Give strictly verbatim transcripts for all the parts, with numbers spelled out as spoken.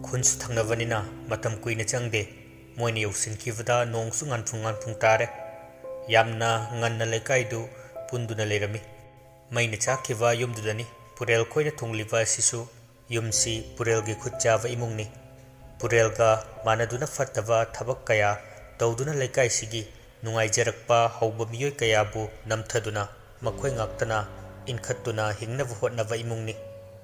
ꯈꯨꯟꯁꯨ ꯊꯪꯅꯕꯅꯤꯅ ꯃꯇꯝ ꯀꯨꯏꯅ ꯆꯪꯗꯦ꯫ ꯃꯣꯏꯅ ꯌꯧꯁꯤꯟꯈꯤꯕꯗ ꯅꯣꯡꯁꯨ ꯉꯥꯟꯐꯨꯡ ꯉꯥꯟꯐꯨꯡ ꯇꯥꯔꯦ꯫ ꯌꯥꯝꯅ ꯉꯟꯅ ꯂꯩꯀꯥꯏꯗꯨ ꯄꯨꯟꯗꯨꯅ ꯂꯩꯔꯝꯃꯤ꯫ ꯃꯩꯅ ꯆꯥꯛꯈꯤꯕ ꯌꯨꯝꯗꯨꯗꯅꯤ ꯄꯨꯔꯦꯜ ꯈꯣꯏꯅ ꯊꯨꯡꯂꯤꯕ ꯑꯁꯤꯁꯨ꯫ ꯌꯨꯝꯁꯤ ꯄꯨꯔꯦꯜꯒꯤ ꯈꯨꯠ ꯆꯥꯕ ꯏꯃꯨꯡꯅꯤ꯫ ꯄꯨꯔꯦꯜꯒ ꯃꯥꯟꯅꯗꯨꯅ ꯐꯠꯇꯕ ꯊꯕꯛ ꯀꯌꯥ ꯇꯧꯗꯨꯅ ꯂꯩꯀꯥꯏꯁꯤꯒꯤ ꯅꯨꯡꯉꯥꯏꯖꯔꯛꯄ ꯍꯧꯕ ꯃꯤꯑꯣꯏ ꯀꯌꯥꯕꯨ ꯅꯝꯊꯗꯨꯅ ꯃꯈꯣꯏ ꯉꯥꯛꯇꯅ ꯏꯟꯈꯠꯇꯨꯅ ꯍꯤꯡꯅꯕ ꯍꯣꯠꯅꯕ ꯏꯃꯨꯡꯅꯤ꯫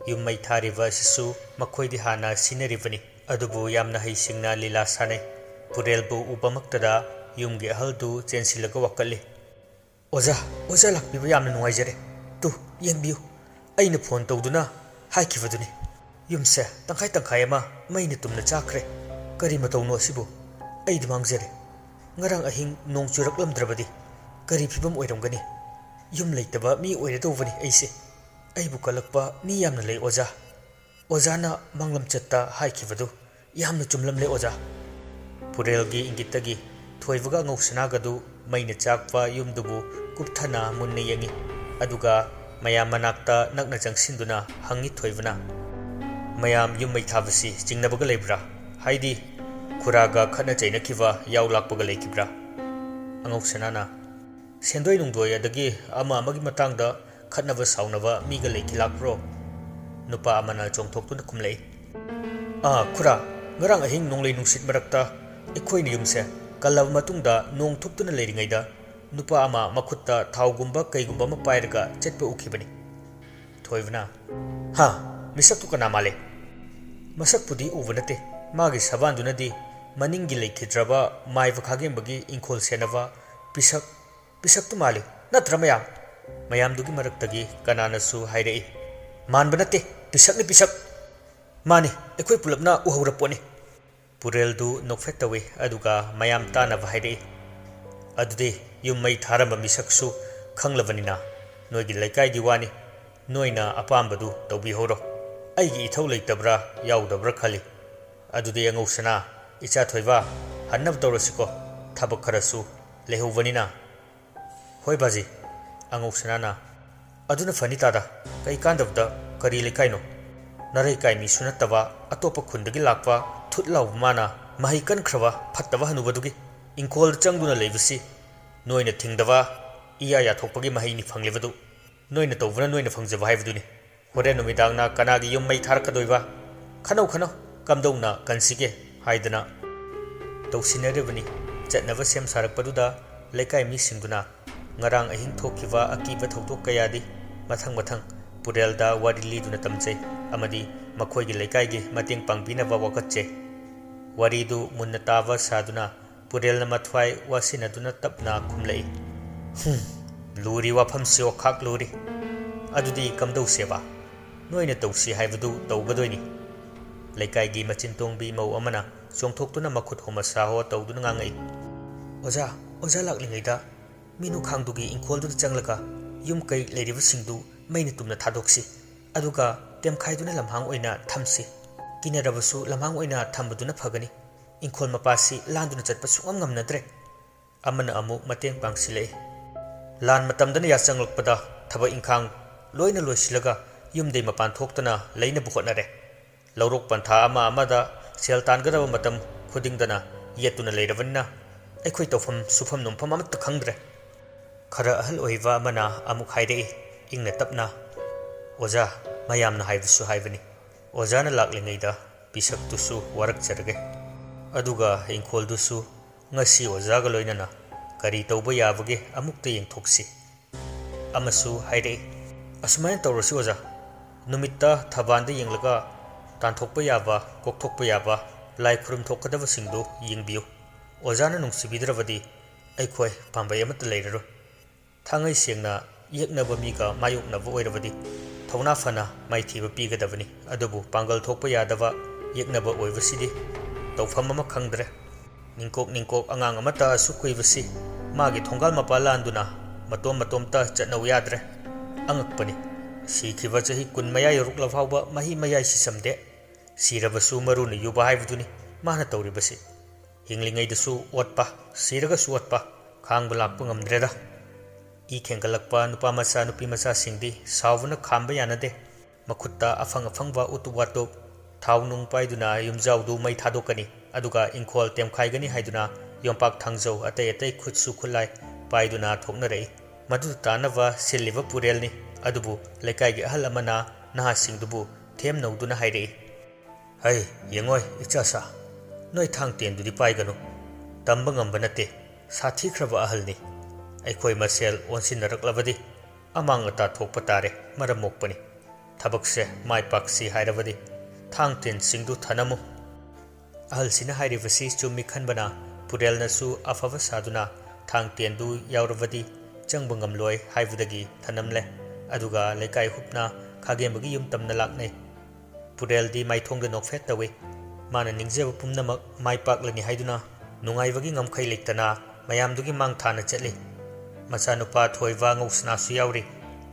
ꯌꯨꯝ ꯃꯩ ꯊꯥꯔꯤꯕ ꯑꯁꯤꯁꯨ ꯃꯈꯣꯏꯗꯤ ꯍꯥꯟꯅ ꯁꯤꯟꯅꯔꯤꯕꯅꯤ꯫ ꯑꯗꯨꯕꯨ ꯌꯥꯝꯅ ꯍꯩꯁꯤꯡꯅ ꯂꯤꯂꯥ ꯁꯥꯟꯅꯩ꯫ ꯄꯨꯔꯦꯜꯕꯨ ꯎꯕꯃꯛꯇꯗ ꯌꯨꯝꯒꯤ ꯑꯍꯜꯗꯨ ꯆꯦꯟꯁꯤꯜꯂꯒ ꯋꯥꯀꯠꯂꯤ꯫ "ꯑꯣꯖꯥ, ꯑꯣꯖꯥ ꯂꯥꯛꯄꯤꯕ ꯌꯥꯝꯅ ꯅꯨꯡꯉꯥꯏꯖꯔꯦ꯫ ꯇꯨ, ꯌꯦꯡꯕꯤꯌꯨ, ꯑꯩꯅ ꯐꯣꯟ ꯇꯧꯗꯨꯅ ꯍꯥꯏꯈꯤꯕꯗꯨꯅꯤ꯫ ꯌꯨꯝꯁꯦ ꯇꯪꯈꯥꯏ ꯇꯪꯈꯥꯏ ꯑꯃ ꯃꯩꯅ ꯇꯨꯝꯅ ꯆꯥꯈ꯭ꯔꯦ꯫ ꯀꯔꯤ ꯃꯇꯧꯅꯣ ꯑꯁꯤꯕꯨ? ꯑꯩꯗꯤ ꯃꯥꯡꯖꯔꯦ꯫ ꯉꯔꯥꯡ ꯑꯍꯤꯡ ꯅꯣꯡ ꯆꯨꯔꯛꯂꯝꯗ꯭ꯔꯕꯗꯤ ꯀꯔꯤ ꯐꯤꯕꯝ ꯑꯣꯏꯔꯝꯒꯅꯤ? ꯌꯨꯝ ꯂꯩꯇꯕ ꯃꯤ ꯑꯣꯏꯔꯗꯧꯕꯅꯤ ꯑꯩꯁꯦ꯫ ꯑꯩꯕꯨ ꯀꯜꯂꯛꯄ ꯃꯤ ꯌꯥꯝꯅ ꯂꯩ ꯑꯣꯖꯥ꯫ ꯑꯣꯖꯥꯅ ꯃꯥꯡꯂꯝꯆꯠꯇ ꯍꯥꯏꯈꯤꯕꯗꯨ ꯌꯥꯝꯅ ꯆꯨꯝꯂꯝꯂꯦ ꯑꯣꯖꯥ꯫" ꯄꯨꯔꯦꯜꯒꯤ ꯏꯪꯒꯤꯠꯇꯒꯤ ꯊꯣꯏꯕꯒ ꯑꯉꯧ ꯁꯅꯥꯒꯗꯨ ꯃꯩꯅ ꯆꯥꯛꯄ ꯌꯨꯝꯗꯨꯕꯨ ꯀꯨꯞꯊꯅ ꯃꯨꯟꯅ ꯌꯦꯡꯉꯤ꯫ ꯑꯗꯨꯒ ꯃꯌꯥꯝ ꯃꯅꯥꯛꯇ ꯅꯛꯅ ꯆꯪꯁꯤꯟꯗꯨꯅ ꯍꯪꯉꯤ ꯊꯣꯏꯕꯅ, "ꯃꯌꯥꯝ ꯌꯨꯝ ꯃꯩ ꯊꯥꯕꯁꯤ ꯆꯤꯡꯅꯕꯒ ꯂꯩꯕ꯭ꯔꯥ? ꯍꯥꯏꯗꯤ ꯈꯨꯔꯥꯒ ꯈꯠꯅ ꯆꯩꯅꯈꯤꯕ ꯌꯥꯎ ꯂꯥꯛꯄꯒ ꯂꯩꯈꯤꯕ꯭ꯔꯥ?" ꯑꯉꯧ ꯁꯅꯥꯅ, "ꯁꯦꯟꯗꯣꯏ ꯅꯨꯡꯗꯣꯏ ꯑꯗꯒꯤ ꯑꯃ ꯑꯃꯒꯤ ꯃꯇꯥꯡꯗ ꯈꯠꯅꯕ ꯁꯥꯎꯅꯕ ꯃꯤꯒ ꯂꯩꯈꯤ ꯂꯥꯛꯄ꯭ꯔꯣ?" ꯅꯨꯄꯥ ꯑꯃꯅ ꯆꯣꯡꯊꯣꯛꯇꯨꯅ ꯈꯨꯝꯂꯛꯏ, "ꯑꯥ ꯈꯨꯔꯥ, ꯉꯔꯥꯡ ꯑꯍꯤꯡ ꯅꯣꯡꯂꯩ ꯅꯨꯡꯁꯤꯠ ꯃꯔꯛꯇ ꯑꯩꯈꯣꯏꯅ ꯌꯨꯝꯁꯦ ꯀꯜꯂꯕ ꯃꯇꯨꯡꯗ ꯅꯣꯡ ꯊꯨꯞꯇꯨꯅ ꯂꯩꯔꯤꯉꯩꯗ ꯅꯨꯄꯥ ꯑꯃ ꯃꯈꯨꯠꯇ ꯊꯥꯎꯒꯨꯝꯕ ꯀꯩꯒꯨꯝꯕ ꯑꯃ ꯄꯥꯏꯔꯒ ꯆꯠꯄ ꯎꯈꯤꯕꯅꯤ꯫" ꯊꯣꯏꯕꯅ, "ꯍꯥ, ꯃꯤꯁꯛꯇꯨ ꯀꯅꯥ ꯃꯥꯜꯂꯤ?" "ꯃꯁꯛꯄꯨꯗꯤ ꯎꯕ ꯅꯠꯇꯦ꯫ ꯃꯥꯒꯤ ꯁꯕꯥꯟꯗꯨꯅꯗꯤ ꯃꯅꯤꯡꯒꯤ ꯂꯩꯈꯤꯗ꯭ꯔꯕ ꯃꯥꯏꯕ ꯈꯥꯒꯦꯝꯕꯒꯤ ꯏꯪꯈꯣꯜ ꯁꯦꯟꯅꯕ ꯄꯤꯁꯛ, ꯄꯤꯁꯛꯇꯨ ꯃꯥꯜꯂꯤ, ꯅꯠꯇ꯭ꯔꯥ ꯃꯌꯥꯝ?" ꯃꯌꯥꯝꯗꯨꯒꯤ ꯃꯔꯛꯇꯒꯤ ꯀꯅꯥꯅꯁꯨ ꯍꯥꯏꯔꯛꯏ, "ꯃꯥꯟꯕ ꯅꯠꯇꯦ, ꯄꯤꯁꯛꯅꯤ, ꯄꯤꯁꯛ꯫ ꯃꯥꯅꯤ, ꯑꯩꯈꯣꯏ ꯄꯨꯂꯞꯅ ꯎꯍꯧꯔ ꯄꯣꯠꯅꯤ꯫" ꯄꯨꯔꯦꯜꯗꯨ ꯅꯣꯛꯐꯦꯠ ꯇꯧꯏ, ꯑꯗꯨꯒ ꯃꯌꯥꯝ ꯇꯥꯅꯕ ꯍꯥꯏꯔꯛꯏ, "ꯑꯗꯨꯗꯤ ꯌꯨꯝ ꯃꯩ ꯊꯥꯔꯝꯕ ꯃꯤꯁꯛꯁꯨ ꯈꯪꯂꯕꯅꯤꯅ ꯅꯣꯏꯒꯤ ꯂꯩꯀꯥꯏꯒꯤ ꯋꯥꯅꯤ, ꯅꯣꯏꯅ ꯑꯄꯥꯝꯕꯗꯨ ꯇꯧꯕꯤꯍꯧꯔꯣ꯫ ꯑꯩꯒꯤ ꯏꯊꯧ ꯂꯩꯇꯕ꯭ꯔꯥ ꯌꯥꯎꯗꯕ꯭ꯔꯥ ꯈꯜꯂꯤ꯫ ꯑꯗꯨꯗꯤ ꯑꯉꯧꯁꯅꯥ, ꯏꯆꯥ ꯊꯣꯏꯕ, ꯍꯟꯅꯕ ꯇꯧꯔꯁꯤꯀꯣ, ꯊꯕꯛ ꯈꯔꯁꯨ ꯂꯩꯍꯧꯕꯅꯤꯅ꯫" "ꯍꯣꯏ ꯕꯥꯖꯤ꯫" ꯑꯉꯧꯁꯅꯥꯅ, "ꯑꯗꯨꯅ ꯐꯅꯤ ꯇꯥꯗ, ꯀꯩ ꯀꯥꯟꯗꯕꯗ ꯀꯔꯤ ꯂꯩꯀꯥꯏꯅꯣ?" ꯅꯔꯩꯀꯥꯏ ꯃꯤꯁꯨ ꯅꯠꯇꯕ ꯑꯇꯣꯞꯄ ꯈꯨꯟꯗꯒꯤ ꯂꯥꯛꯄ ꯊꯨꯠ ꯂꯥꯎꯕ ꯃꯥꯅ ꯃꯍꯩ ꯀꯟꯈ꯭ꯔꯕ ꯐꯠꯇꯕ ꯍꯅꯨꯕꯗꯨꯒꯤ ꯏꯪꯈꯣꯜꯗ ꯆꯪꯗꯨꯅ ꯂꯩꯕꯁꯤ ꯅꯣꯏꯅ ꯊꯤꯡꯗꯕ ꯏꯌꯥ ꯌꯥꯊꯣꯛꯄꯒꯤ ꯃꯍꯩꯅꯤ ꯐꯪꯂꯤꯕꯗꯨ꯫ ꯅꯣꯏꯅ ꯇꯧꯕꯅ ꯅꯣꯏꯅ ꯐꯪꯖꯕ ꯍꯥꯏꯕꯗꯨꯅꯤ꯫ ꯍꯣꯔꯦꯟ ꯅꯨꯃꯤꯗꯥꯡꯅ ꯀꯅꯥꯒꯤ ꯌꯨꯝ ꯃꯩ ꯊꯥꯔꯛꯀꯗꯣꯏꯕ? ꯈꯟꯅꯧ ꯈꯟꯅꯧ, ꯀꯝꯗꯧꯅ ꯀꯟꯁꯤꯒꯦ ꯍꯥꯏꯗꯅ ꯇꯧꯁꯤꯟꯅꯔꯤꯕꯅꯤ꯫ ꯆꯠꯅꯕ ꯁꯦꯝ ꯁꯥꯔꯛꯄꯗꯨꯗ ꯂꯩꯀꯥꯏ ꯃꯤꯁꯤꯡꯗꯨꯅ ꯉꯔꯥꯡ ꯑꯍꯤꯡ ꯊꯣꯛꯈꯤꯕ ꯑꯀꯤꯕ ꯊꯧꯗꯣꯛ ꯀꯌꯥꯗꯤ ꯃꯊꯪ ꯃꯊꯪ ꯄꯨꯔꯦꯜꯗ ꯋꯥꯔꯤ ꯂꯤꯗꯨꯅ ꯇꯝꯖꯩ ꯑꯃꯗꯤ ꯃꯈꯣꯏꯒꯤ ꯂꯩꯀꯥꯏꯒꯤ ꯃꯇꯦꯡ ꯄꯥꯡꯕꯤꯅꯕ ꯋꯥꯀꯠꯆꯩ꯫ ꯋꯥꯔꯤꯗꯨ ꯃꯨꯟꯅ ꯇꯥꯕ ꯁꯥꯗꯨꯅ ꯄꯨꯔꯦꯜꯅ ꯃꯊ꯭ꯋꯥꯏ ꯋꯥꯁꯤꯟꯅꯗꯨꯅ ꯇꯞꯅ ꯈꯨꯝꯂꯛꯏ, "ꯍꯨꯝ, ꯂꯨꯔꯤ ꯋꯥꯐꯝꯁꯤ ꯑꯣꯈꯥꯛ ꯂꯨꯔꯤ꯫ ꯑꯗꯨꯗꯤ ꯀꯝꯗꯧꯁꯦꯕ? ꯅꯣꯏꯅ ꯇꯧꯁꯤ ꯍꯥꯏꯕꯗꯨ ꯇꯧꯒꯗꯣꯏꯅꯤ꯫" ꯂꯩꯀꯥꯏꯒꯤ ꯃꯆꯤꯟ ꯇꯣꯡꯕꯤ ꯃꯧ ꯑꯃꯅ ꯆꯣꯡꯊꯣꯛꯇꯨꯅ ꯃꯈꯨꯠ ꯍꯣꯝꯃ ꯁꯥꯍꯣ ꯇꯧꯗꯨꯅ ꯉꯥꯡꯉꯛꯏ, "ꯑꯣꯖꯥ, ꯑꯣꯖꯥ ꯂꯥꯛꯂꯤꯉꯩꯗ ꯃꯤꯅꯨ ꯈꯥꯡꯗꯨꯒꯤ ꯏꯪꯈꯣꯜꯗꯨꯗ ꯆꯪꯂꯒ ꯌꯨꯝ ꯀꯩ ꯂꯩꯔꯤꯕꯁꯤꯡꯗꯨ ꯃꯩꯅ ꯇꯨꯝꯅ ꯊꯥꯗꯣꯛꯁꯤ꯫ ꯑꯗꯨꯒ ꯇꯦꯝꯈꯥꯏꯗꯨꯅ ꯂꯝꯍꯥꯡ ꯑꯣꯏꯅ ꯊꯝꯁꯤ꯫ ꯀꯤꯅꯔꯕꯁꯨ ꯂꯝꯍꯥꯡ ꯑꯣꯏꯅ ꯊꯝꯕꯗꯨꯅ ꯐꯒꯅꯤ꯫ ꯏꯪꯈꯣꯜ ꯃꯄꯥꯁꯤ ꯂꯥꯟꯗꯨꯅ ꯆꯠꯄ ꯁꯨꯡꯉꯝ ꯉꯝꯅꯗ꯭ꯔꯦ꯫" ꯑꯃꯅ ꯑꯃꯨꯛ ꯃꯇꯦꯡ ꯄꯥꯡꯁꯤꯜꯂꯛꯏ꯫ ꯂꯥꯟ ꯃꯇꯝꯗꯅ ꯌꯥꯆꯪꯂꯛꯄꯗ ꯊꯕꯛ ꯏꯪꯈꯥꯡ ꯂꯣꯏꯅ ꯂꯣꯏꯁꯤꯜꯂꯒ ꯌꯨꯝꯗꯩ ꯃꯄꯥꯟ ꯊꯣꯛꯇꯅ ꯂꯩꯅꯕ ꯍꯣꯠꯅꯔꯦ꯫ ꯂꯧꯔꯣꯛ ꯄꯟꯊꯥ ꯑꯃ ꯑꯃꯗ ꯁꯦꯜ ꯇꯥꯟꯒꯗꯕ ꯃꯇꯝ ꯈꯨꯗꯤꯡꯗꯅ ꯌꯦꯠꯇꯨꯅ ꯂꯩꯔꯕꯅꯤꯅ ꯑꯩꯈꯣꯏ ꯇꯧꯐꯝ ꯁꯨꯐꯝ ꯅꯣꯝꯐꯝ ꯑꯃꯠꯇ ꯈꯪꯗ꯭ꯔꯦ꯫ ꯈꯔ ꯑꯍꯜ ꯑꯣꯏꯕ ꯑꯃꯅ ꯑꯃꯨꯛ ꯍꯥꯏꯔꯛꯏ, ꯏꯪꯅ ꯇꯞꯅ, "ꯑꯣꯖꯥ, ꯃꯌꯥꯝꯅ ꯍꯥꯏꯕꯁꯨ ꯍꯥꯏꯕꯅꯤ꯫ ꯑꯣꯖꯥꯅ ꯂꯥꯛꯂꯤꯉꯩꯗ ꯄꯤꯁꯛꯇꯨꯁꯨ ꯋꯥꯔꯛꯆꯔꯒꯦ꯫ ꯑꯗꯨꯒ ꯏꯪꯈꯣꯜꯗꯨꯁꯨ ꯉꯁꯤ ꯑꯣꯖꯥꯒ ꯂꯣꯏꯅꯅ ꯀꯔꯤ ꯇꯧꯕ ꯌꯥꯕꯒꯦ ꯑꯃꯨꯛꯇ ꯌꯦꯡꯊꯣꯛꯁꯤ꯫" ꯑꯃꯁꯨ ꯍꯥꯏꯔꯛꯏ, "ꯑꯁꯨꯃꯥꯏꯅ ꯇꯧꯔꯁꯤ ꯑꯣꯖꯥ, ꯅꯨꯃꯤꯠꯇ ꯊꯕꯥꯟꯗ ꯌꯦꯡꯂꯒ ꯇꯥꯟꯊꯣꯛꯄ ꯌꯥꯕ, ꯀꯣꯛꯊꯣꯛꯄ ꯌꯥꯕ, ꯂꯥꯏ ꯈꯨꯔꯨꯝ ꯊꯣꯛꯀꯗꯕꯁꯤꯡꯗꯨ ꯌꯦꯡꯕꯤꯌꯨ꯫ ꯑꯣꯖꯥꯅ ꯅꯨꯡꯁꯤꯕꯤꯗ꯭ꯔꯕꯗꯤ ꯑꯩꯈꯣꯏ ꯄꯥꯝꯕꯩ ꯑꯃꯠꯇ ꯂꯩꯔꯔꯣꯏ꯫ ꯊꯥꯡꯉꯩ ꯁꯦꯡꯅ ꯌꯦꯛꯅꯕ ꯃꯤꯒ ꯃꯥꯌꯣꯛꯅꯕ ꯑꯣꯏꯔꯕꯗꯤ ꯊꯧꯅꯥ ꯐꯅ ꯃꯥꯏꯊꯤꯕ ꯄꯤꯒꯗꯕꯅꯤ꯫ ꯑꯗꯨꯕꯨ ꯄꯥꯡꯒꯜ ꯊꯣꯛꯄ ꯌꯥꯗꯕ ꯌꯦꯛꯅꯕ ꯑꯣꯏꯕꯁꯤꯗꯤ ꯇꯧꯐꯝ ꯑꯃ ꯈꯪꯗ꯭ꯔꯦ꯫ ꯅꯤꯡꯀꯣꯛ ꯅꯤꯡꯀꯣꯛ ꯑꯉꯥꯡ ꯑꯃꯠꯇ ꯑꯁꯨꯛ ꯀꯨꯏꯕꯁꯤ ꯃꯥꯒꯤ ꯊꯣꯡꯒꯥꯜ ꯃꯄꯥ ꯂꯥꯟꯗꯨꯅ ꯃꯇꯣꯝ ꯃꯇꯣꯝꯇ ꯆꯠꯅꯧ ꯌꯥꯗ꯭ꯔꯦ꯫ ꯑꯉꯛꯄꯅꯤ꯫ ꯁꯤꯈꯤꯕ ꯆꯍꯤ ꯀꯨꯟ ꯃꯌꯥ ꯌꯧꯔꯛꯂ ꯐꯥꯎꯕ ꯃꯍꯤ ꯃꯌꯥꯏ ꯁꯤꯁꯝꯗꯦ꯫ ꯁꯤꯔꯕꯁꯨ ꯃꯔꯨꯅ ꯌꯨꯕ ꯍꯥꯏꯕꯗꯨꯅꯤ ꯃꯥꯅ ꯇꯧꯔꯤꯕꯁꯤ꯫ ꯍꯤꯡꯂꯤꯉꯩꯗꯁꯨ ꯑꯣꯠꯄ, ꯁꯤꯔꯒꯁꯨ ꯑꯣꯠꯄ, ꯈꯥꯡꯕ ꯂꯥꯛꯄ ꯉꯝꯗ꯭ꯔꯦꯗ꯫ ꯏ ꯈꯦꯡꯒꯠꯂꯛꯄ ꯅꯨꯄꯥ ꯃꯆꯥ ꯅꯨꯄꯤ ꯃꯆꯥꯁꯤꯡꯗꯤ ꯁꯥꯎꯕꯅ ꯈꯥꯝꯕ ꯌꯥꯅꯗꯦ꯫ ꯃꯈꯨꯠꯇ ꯑꯐꯪ ꯑꯐꯪꯕ ꯎꯇꯨꯞ ꯋꯥꯇꯨꯞ, ꯊꯥꯎ ꯅꯨꯡ ꯄꯥꯏꯗꯨꯅ ꯌꯨꯝꯖꯥꯎꯗꯨ ꯃꯩ ꯊꯥꯗꯣꯛꯀꯅꯤ, ꯑꯗꯨꯒ ꯏꯪꯈꯣꯜ ꯇꯦꯝꯈꯥꯏꯒꯅꯤ ꯍꯥꯏꯗꯨꯅ ꯌꯣꯝꯄꯥꯛ ꯊꯥꯡꯖꯧ ꯑꯇꯩ ꯑꯇꯩ ꯈꯨꯠꯁꯨ ꯈꯨꯠꯂꯥꯏ ꯄꯥꯏꯗꯨꯅ ꯊꯣꯛꯅꯔꯛꯏ꯫ ꯃꯗꯨ ꯇꯥꯅꯕ ꯁꯤꯜꯂꯤꯕ ꯄꯨꯔꯦꯜꯅꯤ꯫ ꯑꯗꯨꯕꯨ ꯂꯩꯀꯥꯏꯒꯤ ꯑꯍꯜ ꯑꯃꯅ ꯅꯍꯥꯁꯤꯡꯗꯨꯕꯨ ꯊꯦꯝ ꯅꯧꯗꯨꯅ ꯍꯥꯏꯔꯛꯏ, "ꯍꯩ, ꯌꯦꯡꯉꯣꯏ, ꯏꯆꯥꯁꯥ, ꯅꯣꯏ ꯊꯥꯡ ꯇꯦꯟꯗꯨꯗꯤ ꯄꯥꯏꯒꯅꯨ꯫ ꯇꯝꯕ ꯉꯝꯕ ꯅꯠꯇꯦ, ꯁꯥꯊꯤꯈ꯭ꯔꯕ ꯑꯍꯜꯅꯤ꯫ ꯑꯩꯈꯣꯏ ꯃꯁꯦꯜ ꯑꯣꯟꯁꯤꯟꯅꯔꯛꯂꯕꯗꯤ ꯑꯃꯥꯡ ꯑꯇꯥ ꯊꯣꯛꯄ ꯇꯥꯔꯦ, ꯃꯔꯝ ꯃꯣꯛꯄꯅꯤ꯫ ꯊꯕꯛꯁꯦ ꯃꯥꯏ ꯄꯥꯛꯁꯤ ꯍꯥꯏꯔꯕꯗꯤ ꯊꯥꯡ ꯇꯦꯟꯁꯤꯡꯗꯨ ꯊꯅꯝꯃꯨ꯫" ꯑꯍꯜꯁꯤꯅ ꯍꯥꯏꯔꯤꯕꯁꯤ ꯆꯨꯝꯃꯤ ꯈꯟꯕꯅ ꯄꯨꯔꯦꯜꯅꯁꯨ ꯑꯐꯕ ꯁꯥꯗꯨꯅ ꯊꯥꯡ ꯇꯦꯟꯗꯨ ꯌꯥꯎꯔꯕꯗꯤ ꯆꯪꯕ ꯉꯝꯂꯣꯏ ꯍꯥꯏꯕꯗꯒꯤ ꯊꯅꯝꯂꯦ꯫ ꯑꯗꯨꯒ ꯂꯩꯀꯥꯏ ꯍꯨꯞꯅ ꯈꯥꯒꯦꯝꯕꯒꯤ ꯌꯨꯝ ꯇꯝꯅ ꯂꯥꯛꯅꯩ꯫ ꯄꯨꯔꯦꯜꯗꯤ ꯃꯥꯏꯊꯣꯡꯗ ꯅꯣꯛꯐꯦꯠ ꯇꯧꯏ꯫ ꯃꯥꯅ ꯅꯤꯡꯖꯕ ꯄꯨꯝꯅꯃꯛ ꯃꯥꯏ ꯄꯥꯛꯂꯅꯤ ꯍꯥꯏꯗꯨꯅ ꯅꯨꯡꯉꯥꯏꯕꯒꯤ ꯉꯝꯈꯩ ꯂꯩꯇꯅ ꯃꯌꯥꯝꯗꯨꯒꯤ ꯃꯥꯡ ꯊꯥꯅ ꯆꯠꯂꯤ꯫ ꯃꯆꯥꯅꯨꯄꯥ ꯊꯣꯏꯕ ꯉꯧꯁꯅꯥꯁꯨ ꯌꯥꯎꯔꯤ꯫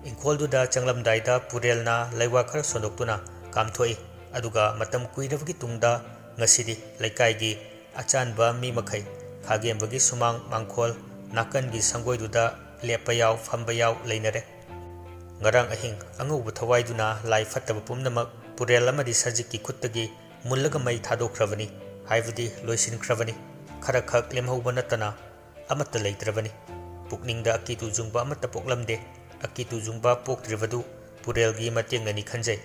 ꯏꯪꯈꯣꯜꯗꯨꯗ ꯆꯪꯂꯝꯗꯥꯏꯗ ꯄꯨꯔꯦꯜꯅ ꯂꯩꯋꯥ ꯈꯔ ꯁꯣꯟꯗꯣꯛꯇꯨꯅ ꯀꯥꯝꯊꯣꯛꯏ꯫ ꯑꯗꯨꯒ ꯃꯇꯝ ꯀꯨꯏꯔꯕꯒꯤ ꯇꯨꯡꯗ ꯉꯁꯤꯗꯤ ꯂꯩꯀꯥꯏꯒꯤ ꯑꯆꯥꯟꯕ ꯃꯤ ꯃꯈꯩ ꯈꯥꯒꯦꯝꯕꯒꯤ ꯁꯨꯃꯥꯡ ꯃꯥꯡꯈꯣꯜ ꯅꯥꯀꯟꯒꯤ ꯁꯪꯒꯣꯏꯗꯨꯗ ꯂꯦꯞꯄ ꯌꯥꯎ, ꯐꯝꯕ ꯌꯥꯎ ꯂꯩꯅꯔꯦ꯫ ꯉꯔꯥꯡ ꯑꯍꯤꯡ ꯑꯉꯧꯕ ꯊꯋꯥꯏꯗꯨꯅ ꯂꯥꯏ ꯐꯠꯇꯕ ꯄꯨꯝꯅꯃꯛ ꯄꯨꯔꯦꯜ ꯑꯃꯗꯤ ꯁꯖꯤꯛꯀꯤ ꯈꯨꯠꯇꯒꯤ ꯃꯨꯜꯂꯒ ꯃꯩ ꯊꯥꯗꯣꯛꯈ꯭ꯔꯕꯅꯤ꯫ ꯍꯥꯏꯕꯗꯤ ꯂꯣꯏꯁꯤꯟꯈ꯭ꯔꯕꯅꯤ꯫ ꯈꯔꯈꯛ ꯂꯦꯝꯍꯧꯕ ꯅꯠꯇꯅ ꯑꯃꯠꯇ ꯂꯩꯇ꯭ꯔꯕꯅꯤ꯫ ꯄꯨꯛꯅꯤꯡꯗ ꯑꯀꯤ ꯇꯨꯖꯨꯡꯕ ꯑꯃꯠꯇ ꯄꯣꯛꯂꯝꯗꯦ꯫ ꯑꯀꯤ ꯇꯨꯖꯨꯡꯕ ꯄꯣꯛꯇ꯭ꯔꯤꯕꯗꯨ ꯄꯨꯔꯦꯜꯒꯤ ꯃꯇꯦꯡꯅꯅꯤ ꯈꯟꯖꯩ꯫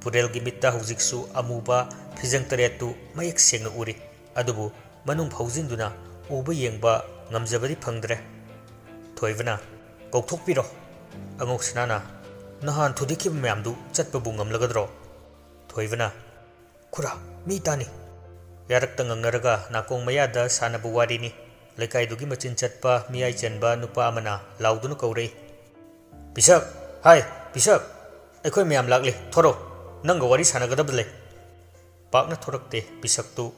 ꯄꯨꯔꯦꯜꯒꯤ ꯃꯤꯠꯇ ꯍꯧꯖꯤꯛꯁꯨ ꯑꯃꯨꯕ ꯐꯤꯖꯪ ꯇꯔꯦꯠꯇꯨ ꯃꯌꯦꯛ ꯁꯦꯡꯅ ꯎꯔꯤ꯫ ꯑꯗꯨꯕꯨ ꯃꯅꯨꯡ ꯐꯥꯎꯖꯤꯟꯗꯨꯅ ꯎꯕ ꯌꯦꯡꯕ ꯉꯝꯖꯕꯗꯤ ꯐꯪꯗ꯭ꯔꯦ꯫ ꯊꯣꯏꯕꯅ, "ꯀꯧꯊꯣꯛꯄꯤꯔꯣ꯫" ꯑꯉꯧꯁꯅꯥꯅ, "ꯅꯍꯥꯟ ꯊꯨꯗꯦꯛꯈꯤꯕ ꯃꯌꯥꯝꯗꯨ ꯆꯠꯄꯕꯨ ꯉꯝꯂꯒꯗ꯭ꯔꯣ?" ꯊꯣꯏꯕꯅ, "ꯈꯨꯔꯥ, ꯃꯤ ꯇꯥꯅꯤ꯫" ꯌꯥꯔꯛꯇ ꯉꯪꯅꯔꯒ ꯅꯥꯀꯣꯡ ꯃꯌꯥꯗ ꯁꯥꯟꯅꯕ ꯋꯥꯔꯤꯅꯤ꯫ ꯂꯩꯀꯥꯏꯗꯨꯒꯤ ꯃꯆꯤꯟ ꯆꯠꯄ ꯃꯤꯌꯥꯏ ꯆꯟꯕ ꯅꯨꯄꯥ ꯑꯃꯅ ꯂꯥꯎꯗꯨꯅ ꯀꯧꯔꯛꯏ, "ꯄꯤꯁꯛ! ꯍꯥꯏ, ꯄꯤꯁꯛ! ꯑꯩꯈꯣꯏ ꯃꯌꯥꯝ ꯂꯥꯛꯂꯦ, ꯊꯣꯔꯛꯑꯣ, ꯅꯪꯒ ꯋꯥꯔꯤ ꯁꯥꯟꯅꯒꯗꯕ ꯂꯩ꯫" ꯄꯥꯛꯅ ꯊꯣꯔꯛꯇꯦ ꯄꯤꯁꯛꯇꯨ꯫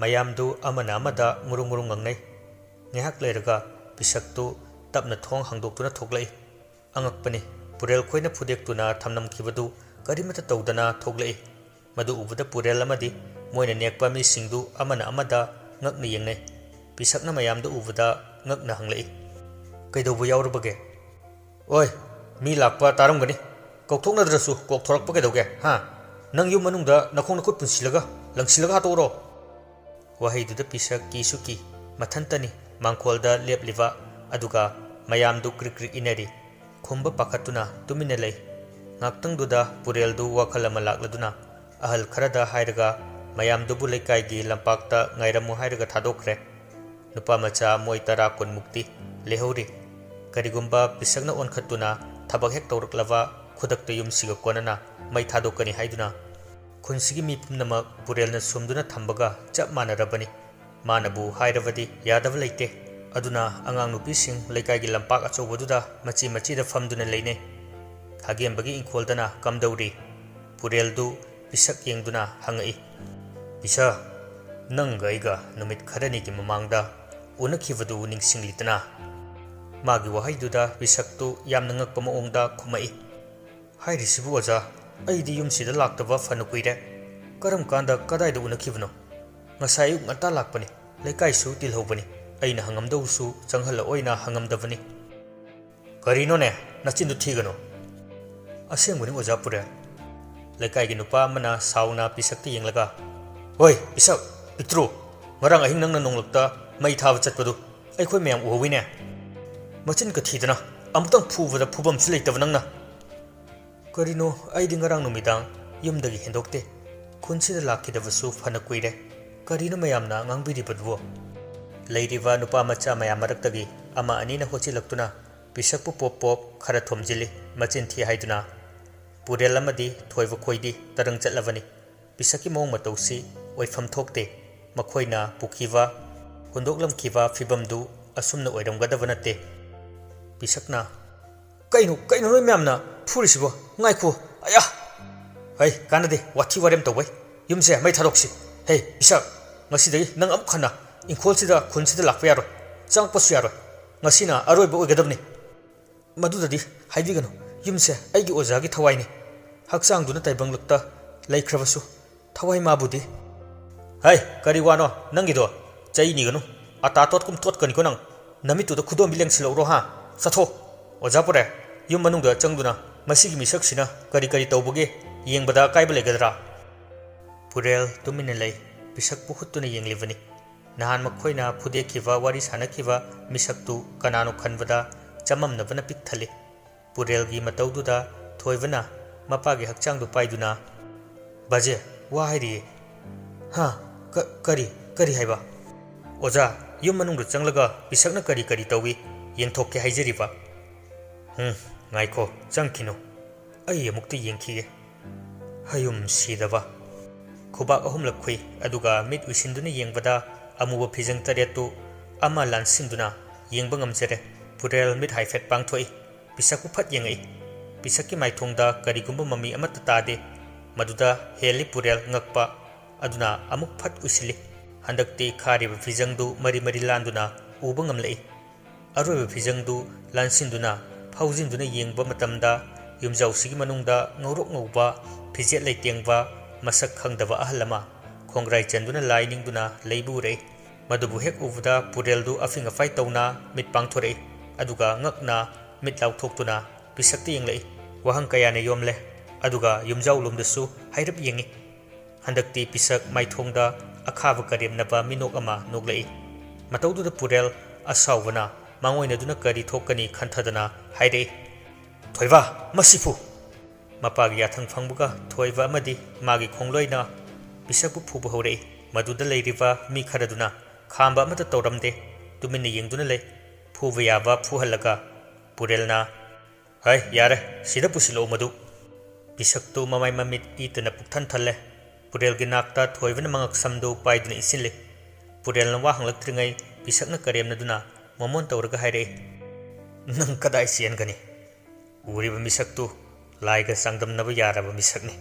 ꯃꯌꯥꯝꯗꯨ ꯑꯃꯅ ꯑꯃꯗ ꯉꯨꯔꯨꯡ ꯉꯨꯔꯨꯡ ꯉꯪꯅꯩ꯫ ꯉꯥꯏꯍꯥꯛ ꯂꯩꯔꯒ ꯄꯤꯁꯛꯇꯨ ꯇꯞꯅ ꯊꯣꯡ ꯍꯥꯡꯗꯣꯛꯇꯨꯅ ꯊꯣꯛꯂꯛꯏ꯫ ꯑꯉꯛꯄꯅꯤ, ꯄꯨꯔꯦꯜ ꯈꯣꯏꯅ ꯐꯨꯗꯦꯛꯇꯨꯅ ꯊꯝꯂꯝꯈꯤꯕꯗꯨ ꯀꯔꯤꯃꯠꯇ ꯇꯧꯗꯅ ꯊꯣꯛꯂꯛꯏ꯫ ꯃꯗꯨ ꯎꯕꯗ ꯄꯨꯔꯦꯜ ꯑꯃꯗꯤ ꯃꯣꯏꯅ ꯅꯦꯛꯄ ꯃꯤꯁꯤꯡꯗꯨ ꯑꯃꯅ ꯑꯃꯗ ꯉꯛꯅ ꯌꯦꯡꯅꯩ꯫ ꯄꯤꯁꯛꯅ ꯃꯌꯥꯝꯗꯨ ꯎꯕꯗ ꯉꯛꯅ ꯍꯪꯂꯛꯏ, "ꯀꯩꯗꯧꯕ ꯌꯥꯎꯔꯕꯒꯦ?" "ꯑꯣꯏ, ꯃꯤ ꯂꯥꯛꯄ ꯇꯥꯔꯝꯒꯅꯤ, ꯀꯧꯊꯣꯛꯅꯗ꯭ꯔꯁꯨ ꯀꯣꯛ ꯊꯣꯔꯛꯄ ꯀꯩꯗꯧꯒꯦ, ꯍꯥ? ꯅꯪ ꯌꯨꯝ ꯃꯅꯨꯡꯗ ꯅꯈꯣꯡ ꯅꯈꯨꯠ ꯄꯨꯟꯁꯤꯜꯂꯒ, ꯂꯪꯁꯤꯜꯂꯒ ꯍꯥꯠꯇꯣꯛꯎꯔꯣ?" ꯋꯥꯍꯩꯗꯨꯗ ꯄꯤꯁꯛ ꯀꯤꯁꯨ ꯀꯤ꯫ ꯃꯊꯟꯇꯅꯤ ꯃꯥꯡꯈꯣꯜꯗ ꯂꯦꯞꯂꯤꯕ, ꯑꯗꯨꯒ ꯃꯌꯥꯝꯗꯨ ꯀ꯭ꯔꯤꯛ ꯀ꯭ꯔꯤꯛ ꯏꯟꯅꯔꯤ꯫ ꯈꯨꯝꯕ ꯄꯥꯈꯠꯇꯨꯅ ꯇꯨꯃꯤꯟꯅ ꯂꯩ꯫ ꯉꯥꯛꯇꯪꯗꯨꯗ ꯄꯨꯔꯦꯜꯗꯨ ꯋꯥꯈꯜ ꯑꯃ ꯂꯥꯛꯂꯗꯨꯅ ꯑꯍꯜ ꯈꯔꯗ ꯍꯥꯏꯔꯒ ꯃꯌꯥꯝꯗꯨꯕꯨ ꯂꯩꯀꯥꯏꯒꯤ ꯂꯝꯄꯥꯛꯇ ꯉꯥꯏꯔꯝꯃꯨ ꯍꯥꯏꯔꯒ ꯊꯥꯗꯣꯛꯈ꯭ꯔꯦ꯫ ꯅꯨꯄꯥ ꯃꯆꯥ ꯃꯣꯏ ꯇꯔꯥ ꯀꯨꯟꯃꯨꯛꯇꯤ ꯂꯩꯍꯧꯔꯤ꯫ ꯀꯔꯤꯒꯨꯝꯕ ꯄꯤꯁꯛꯅ ꯑꯣꯟꯈꯠꯇꯨꯅ ꯊꯕꯛ ꯍꯦꯛ ꯇꯧꯔꯛꯂꯕ ꯈꯨꯗꯛꯇ ꯌꯨꯝꯁꯤꯒ ꯀꯣꯟꯅꯅ ꯃꯩ ꯊꯥꯗꯣꯛꯀꯅꯤ ꯍꯥꯏꯗꯨꯅ ꯈꯨꯟꯁꯤꯒꯤ ꯃꯤ ꯄꯨꯝꯅꯃꯛ ꯄꯨꯔꯦꯜꯅ ꯁꯨꯝꯗꯨꯅ ꯊꯝꯕꯒ ꯆꯞ ꯃꯥꯟꯅꯔꯕꯅꯤ꯫ ꯃꯥꯅꯕꯨ ꯍꯥꯏꯔꯕꯗꯤ ꯌꯥꯗꯕ ꯂꯩꯇꯦ꯫ ꯑꯗꯨꯅ ꯑꯉꯥꯡ ꯅꯨꯄꯤꯁꯤꯡ ꯂꯩꯀꯥꯏꯒꯤ ꯂꯝꯄꯥꯛ ꯑꯆꯧꯕꯗꯨꯗ ꯃꯆꯤ ꯃꯆꯤꯗ ꯐꯝꯗꯨꯅ ꯂꯩꯅꯩ꯫ ꯍꯥꯒꯦꯝꯕꯒꯤ ꯏꯪꯈꯣꯜꯗꯅ ꯀꯝꯗꯧꯔꯤ? ꯄꯨꯔꯦꯜꯗꯨ ꯄꯤꯁꯛ ꯌꯦꯡꯗꯨꯅ ꯍꯪꯉꯛꯏ꯫ "ꯄꯤꯁꯛ, ꯅꯪꯒ ꯑꯩꯒ ꯅꯨꯃꯤꯠ ꯈꯔꯅꯤꯒꯤ ꯃꯃꯥꯡꯗ ꯎꯅꯈꯤꯕꯗꯨ ꯅꯤꯡꯁꯤꯡꯂꯤꯗꯅ?" ꯃꯥꯒꯤ ꯋꯥꯍꯩꯗꯨꯗ ꯄꯤꯁꯛꯇꯨ ꯌꯥꯝꯅ ꯉꯛꯄ ꯃꯑꯣꯡꯗ ꯈꯨꯝꯃꯛꯏ꯫ "ꯍꯥꯏꯔꯤꯁꯤꯕꯨ ꯑꯣꯖꯥ, ꯑꯩꯗꯤ ꯌꯨꯝꯁꯤꯗ ꯂꯥꯛꯇꯕ ꯐꯅ ꯀꯨꯏꯔꯦ꯫ ꯀꯔꯝ ꯀꯥꯟꯗ ꯀꯗꯥꯏꯗ ꯎꯅꯈꯤꯕꯅꯣ? ꯉꯁꯥꯏ ꯑꯌꯨꯛ ꯉꯟꯇꯥ ꯂꯥꯛꯄꯅꯤ, ꯂꯩꯀꯥꯏꯁꯨ ꯇꯤꯜꯍꯧꯕꯅꯤ꯫ ꯑꯩꯅ ꯍꯪꯉꯝꯗꯧꯁꯨ ꯆꯪꯍꯜꯂꯛꯑꯣꯏꯅ ꯍꯪꯉꯝꯗꯕꯅꯤ꯫" "ꯀꯔꯤꯅꯣꯅꯦ, ꯅꯆꯤꯟꯗꯨ ꯊꯤꯒꯅꯨ꯫" "ꯑꯁꯦꯡꯕꯅꯤ ꯑꯣꯖꯥ ꯄꯨꯔꯦꯜ꯫" ꯂꯩꯀꯥꯏꯒꯤ ꯅꯨꯄꯥ ꯑꯃꯅ ꯁꯥꯎꯅ ꯄꯤꯁꯛꯇ ꯌꯦꯡꯂꯒ, "ꯍꯣꯏ ꯄꯤꯁꯛ, ꯄꯤꯛꯇ꯭ꯔꯨ, ꯉꯔꯥꯡ ꯑꯍꯤꯡ ꯅꯪꯅ ꯅꯣꯡꯂꯛꯇ ꯃꯩ ꯊꯥꯕ ꯆꯠꯄꯗꯨ ꯑꯩꯈꯣꯏ ꯃꯌꯥꯝ ꯎꯍꯧꯋꯤꯅꯦ꯫ ꯃꯆꯤꯟ ꯀꯊꯤꯗꯅ ꯑꯃꯨꯛꯇꯪ ꯐꯨꯕꯗ ꯐꯨꯐꯝꯁꯨ ꯂꯩꯇꯕ ꯅꯪꯅ꯫" "ꯀꯔꯤꯅꯣ, ꯑꯩꯗꯤ ꯉꯔꯥꯡ ꯅꯨꯃꯤꯗꯥꯡ ꯌꯨꯝꯗꯒꯤ ꯍꯦꯟꯗꯣꯛꯇꯦ꯫ ꯈꯨꯟꯁꯤꯗ ꯂꯥꯛꯈꯤꯗꯕꯁꯨ ꯐꯅ ꯀꯨꯏꯔꯦ꯫ ꯀꯔꯤꯅꯣ ꯃꯌꯥꯝꯅ ꯉꯥꯡꯕꯤꯔꯤꯕꯗꯨꯕꯣ?" ꯂꯩꯔꯤꯕ ꯅꯨꯄꯥ ꯃꯆꯥ ꯃꯌꯥꯝ ꯃꯔꯛꯇꯒꯤ ꯑꯃ ꯑꯅꯤꯅ ꯍꯣꯠꯆꯤꯜꯂꯛꯇꯨꯅ ꯄꯤꯁꯛꯄꯨ ꯄꯣꯞ ꯄꯣꯞ ꯈꯔ ꯊꯣꯝꯖꯤꯜꯂꯤ, ꯃꯆꯤꯟ ꯊꯤ ꯍꯥꯏꯗꯨꯅ꯫ ꯄꯨꯔꯦꯜ ꯑꯃꯗꯤ ꯊꯣꯏꯕ ꯈꯣꯏꯗꯤ ꯇꯔꯪ ꯆꯠꯂꯕꯅꯤ꯫ ꯄꯤꯁꯛꯀꯤ ꯃꯑꯣꯡ ꯃꯇꯧꯁꯤ ꯑꯣꯏꯐꯝ ꯊꯣꯛꯇꯦ꯫ ꯃꯈꯣꯏꯅ ꯄꯨꯈꯤꯕ, ꯍꯨꯟꯗꯣꯛꯂꯝꯈꯤꯕ ꯐꯤꯕꯝꯗꯨ ꯑꯁꯨꯝꯅ ꯑꯣꯏꯔꯝꯒꯗꯕ ꯅꯠꯇꯦ꯫ ꯄꯤꯁꯛꯅ, "ꯀꯩꯅꯣ, ꯀꯩꯅꯣ ꯅꯣꯏ ꯃꯌꯥꯝꯅ ꯐꯨꯔꯤꯁꯤꯕꯣ? ꯉꯥꯏꯈꯣ, ꯑꯌꯥ! ꯍꯩ, ꯀꯥꯟꯅꯗꯦ, ꯋꯥꯊꯤ ꯋꯥꯔꯦꯝ ꯇꯧꯕꯩ꯫ ꯌꯨꯝꯁꯦ ꯃꯩ ꯊꯥꯗꯣꯛꯁꯤ꯫ ꯍꯦ, ꯄꯤꯁꯛ, ꯉꯁꯤꯗꯒꯤ ꯅꯪ ꯑꯃꯨꯛ ꯍꯟꯅ ꯏꯪꯈꯣꯜꯁꯤꯗ, ꯈꯨꯟꯁꯤꯗ ꯂꯥꯛꯄ ꯌꯥꯔꯣꯏ, ꯆꯪꯉꯛꯄꯁꯨ ꯌꯥꯔꯣꯏ꯫ ꯉꯁꯤꯅ ꯑꯔꯣꯏꯕ ꯑꯣꯏꯒꯗꯕꯅꯤ꯫" "ꯃꯗꯨꯗꯗꯤ ꯍꯥꯏꯕꯤꯒꯅꯨ꯫ ꯌꯨꯝꯁꯦ ꯑꯩꯒꯤ ꯑꯣꯖꯥꯒꯤ ꯊꯋꯥꯏꯅꯤ꯫ ꯍꯛꯆꯥꯡꯗꯨꯅ ꯇꯥꯏꯕꯪꯂꯛꯇ ꯂꯩꯈ꯭ꯔꯕꯁꯨ ꯊꯋꯥꯏ ꯃꯥꯕꯨꯗꯤ꯫" "ꯍꯩ, ꯀꯔꯤ ꯋꯥꯅꯣ ꯅꯪꯒꯤꯗꯣ? ꯆꯩ ꯅꯤꯒꯅꯨ꯫ ꯑꯇꯥ ꯇꯣꯠꯀꯨꯝ ꯇꯣꯠꯀꯅꯤꯀꯣ ꯅꯪ꯫ ꯅꯃꯤꯠꯇꯨꯗ ꯈꯨꯗꯣꯝꯕꯤ ꯂꯦꯡꯁꯤꯜꯂꯛꯎꯔꯣ ꯍꯥ? ꯆꯠꯊꯣꯛ꯫ ꯑꯣꯖꯥ ꯄꯨꯔꯦ, ꯌꯨꯝ ꯃꯅꯨꯡꯗ ꯆꯪꯗꯨꯅ "ꯃꯁꯤꯒꯤ ꯃꯤꯁꯛꯁꯤꯅ ꯀꯔꯤ ꯀꯔꯤ ꯇꯧꯕꯒꯦ? ꯌꯦꯡꯕꯗ ꯑꯀꯥꯏꯕ ꯂꯩꯒꯗ꯭ꯔꯥ?" ꯄꯨꯔꯦꯜ ꯇꯨꯃꯤꯟꯅ ꯂꯩ꯫ ꯄꯤꯁꯛꯄꯨ ꯍꯨꯠꯇꯨꯅ ꯌꯦꯡꯂꯤꯕꯅꯤ꯫ ꯅꯍꯥꯟ ꯃꯈꯣꯏꯅ ꯐꯨꯗꯦꯛꯈꯤꯕ, ꯋꯥꯔꯤ ꯁꯥꯟꯅꯈꯤꯕ ꯃꯤꯁꯛꯇꯨ ꯀꯅꯥꯅꯣ ꯈꯟꯕꯗ ꯆꯃꯝꯅꯕꯅ ꯄꯤꯛ ꯊꯜꯂꯤ꯫ ꯄꯨꯔꯦꯜꯒꯤ ꯃꯇꯧꯗꯨꯗ ꯊꯣꯏꯕꯅ ꯃꯄꯥꯒꯤ ꯍꯛꯆꯥꯡꯗꯨ ꯄꯥꯏꯗꯨꯅ, "ꯕꯥꯖꯦ, ꯋꯥ ꯍꯥꯏꯔꯤꯌꯦ꯫" "ꯍꯥ? ꯀ-, ꯀꯔꯤ, ꯀꯔꯤ ꯍꯥꯏꯕ?" "ꯑꯣꯖꯥ, ꯌꯨꯝ ꯃꯅꯨꯡꯗ ꯆꯪꯂꯒ ꯄꯤꯁꯛꯅ ꯀꯔꯤ ꯀꯔꯤ ꯇꯧꯏ ꯌꯦꯡꯊꯣꯛꯀꯦ ꯍꯥꯏꯖꯔꯤꯕ꯫" "ꯎꯝ, ꯉꯥꯏꯈꯣ, ꯆꯪꯈꯤꯅꯨ꯫ ꯑꯩ ꯑꯃꯨꯛꯇ ꯌꯦꯡꯈꯤꯒꯦ꯫ ꯍꯌꯨꯝ ꯁꯤꯗꯕ꯫" ꯈꯨꯕꯥꯛ ꯑꯍꯨꯝꯂꯛ ꯈꯨꯏ, ꯑꯗꯨꯒ ꯃꯤꯠ ꯎꯏꯁꯤꯟꯗꯨꯅ ꯌꯦꯡꯕꯗ ꯑꯃꯨꯕ ꯐꯤꯖꯪ ꯇꯔꯦꯠꯇꯨ ꯑꯃ ꯂꯥꯟꯁꯤꯟꯗꯨꯅ ꯌꯦꯡꯕ ꯉꯝꯖꯔꯦ꯫ ꯄꯨꯔꯦꯜ ꯃꯤꯠ ꯍꯥꯏꯐꯦꯠ ꯄꯥꯡꯊꯣꯛꯏ꯫ ꯄꯤꯁꯛꯄꯨ ꯐꯠ ꯌꯦꯡꯉꯛꯏ꯫ ꯄꯤꯁꯛꯀꯤ ꯃꯥꯏꯊꯣꯡꯗ ꯀꯔꯤꯒꯨꯝꯕ ꯃꯃꯤ ꯑꯃꯠꯇ ꯇꯥꯗꯦ꯫ ꯃꯗꯨꯗ ꯍꯦꯜꯂꯤ ꯄꯨꯔꯦꯜ ꯉꯛꯄ꯫ ꯑꯗꯨꯅ ꯑꯃꯨꯛ ꯐꯠ ꯎꯏꯁꯤꯜꯂꯤ꯫ ꯍꯟꯗꯛꯇꯤ ꯈꯥꯔꯤꯕ ꯐꯤꯖꯪꯗꯨ ꯃꯔꯤ ꯃꯔꯤ ꯂꯥꯟꯗꯨꯅ ꯎꯕ ꯉꯝꯂꯛꯏ꯫ ꯑꯔꯣꯏꯕ ꯐꯤꯖꯪꯗꯨ ꯂꯥꯟꯁꯤꯟꯗꯨꯅ ꯐꯥꯎꯖꯤꯟꯗꯨꯅ ꯌꯦꯡꯕ ꯃꯇꯝꯗ ꯌꯨꯝꯖꯥꯎꯁꯤꯒꯤ ꯃꯅꯨꯡꯗ ꯉꯧꯔꯣꯛ ꯉꯧꯕ, ꯐꯤꯖꯦꯠ ꯂꯩꯇꯦꯡꯕ, ꯃꯁꯛ ꯈꯪꯗꯕ ꯑꯍꯜ ꯑꯃ ꯈꯣꯡꯒ꯭ꯔꯥꯏ ꯆꯟꯗꯨꯅ ꯂꯥꯏ ꯅꯤꯡꯗꯨꯅ ꯂꯩꯕ ꯎꯔꯛꯏ꯫ ꯃꯗꯨꯕꯨ ꯍꯦꯛ ꯎꯕꯗ ꯄꯨꯔꯦꯜꯗꯨ ꯑꯐꯤꯡ ꯑꯐꯥꯏ ꯇꯧꯅ ꯃꯤꯠ ꯄꯥꯡꯊꯣꯔꯛꯏ꯫ ꯑꯗꯨꯒ ꯉꯛꯅ ꯃꯤꯠ ꯂꯥꯎꯊꯣꯛꯇꯨꯅ ꯄꯤꯁꯛꯇ ꯌꯦꯡꯂꯛꯏ꯫ ꯋꯥꯍꯪ ꯀꯌꯥꯅ ꯌꯣꯝꯂꯦ꯫ ꯑꯗꯨꯒ ꯌꯨꯝꯖꯥꯎ ꯂꯣꯝꯗꯁꯨ ꯍꯥꯏꯔꯞ ꯌꯦꯡꯉꯤ꯫ ꯍꯟꯗꯛꯇꯤ ꯄꯤꯁꯛ ꯃꯥꯏꯊꯣꯡꯗ ꯑꯈꯥꯕ ꯀꯔꯦꯝꯅꯕ ꯃꯤꯅꯣꯛ ꯑꯃ ꯅꯣꯛꯂꯛꯏ꯫ ꯃꯇꯧꯗꯨꯗ ꯄꯨꯔꯦꯜ ꯑꯁꯥꯎꯕꯅ ꯃꯥꯡꯑꯣꯏꯅꯗꯨꯅ ꯀꯔꯤ ꯊꯣꯛꯀꯅꯤ ꯈꯟꯊꯗꯅ ꯍꯥꯏꯔꯛꯏ, "ꯊꯣꯏꯕ, ꯃꯁꯤ ꯐꯨ!" ꯃꯄꯥꯒꯤ ꯌꯥꯊꯪ ꯐꯪꯕꯒ ꯊꯣꯏꯕ ꯑꯃꯗꯤ ꯃꯥꯒꯤ ꯈꯣꯡꯂꯣꯏꯅ ꯄꯤꯁꯛꯄꯨ ꯐꯨꯕ ꯍꯧꯔꯛꯏ꯫ ꯃꯗꯨꯗ ꯂꯩꯔꯤꯕ ꯃꯤ ꯈꯔꯗꯨꯅ ꯈꯥꯝꯕ ꯑꯃꯠꯇ ꯇꯧꯔꯝꯗꯦ꯫ ꯇꯨꯃꯤꯟꯅ ꯌꯦꯡꯗꯨꯅ ꯂꯩ꯫ ꯐꯨꯕ ꯌꯥꯕ ꯐꯨꯍꯜꯂꯒ ꯄꯨꯔꯦꯜꯅ, "ꯍꯩ, ꯌꯥꯔꯦ, ꯁꯤꯗ ꯄꯨꯁꯤꯜꯂꯛꯎ ꯃꯗꯨ꯫" ꯄꯤꯁꯛꯇꯨ ꯃꯃꯥꯏ ꯃꯃꯤꯠ ꯏꯇꯅ ꯄꯨꯛꯊꯟ ꯊꯜꯂꯦ꯫ ꯄꯨꯔꯦꯜꯒꯤ ꯅꯥꯛꯇ ꯊꯣꯏꯕꯅ ꯃꯉꯛ ꯁꯝꯗꯨ ꯄꯥꯏꯗꯨꯅ ꯏꯁꯤꯜꯂꯤ꯫ ꯄꯨꯔꯦꯜꯅ ꯋꯥ ꯍꯪꯂꯛꯇ꯭ꯔꯤꯉꯩ ꯄꯤꯁꯛꯅ ꯀꯔꯦꯝꯅꯗꯨꯅ ꯃꯣꯃꯣꯟ ꯇꯧꯔꯒ ꯍꯥꯏꯔꯛꯏ, "ꯅꯪ ꯀꯗꯥꯏ ꯆꯦꯟꯒꯅꯤ? ꯎꯔꯤꯕ ꯃꯤꯁꯛꯇꯨ ꯂꯥꯏꯒ ꯆꯥꯡꯗꯝꯅꯕ ꯌꯥꯔꯕ ꯃꯤꯁꯛꯅꯤ꯫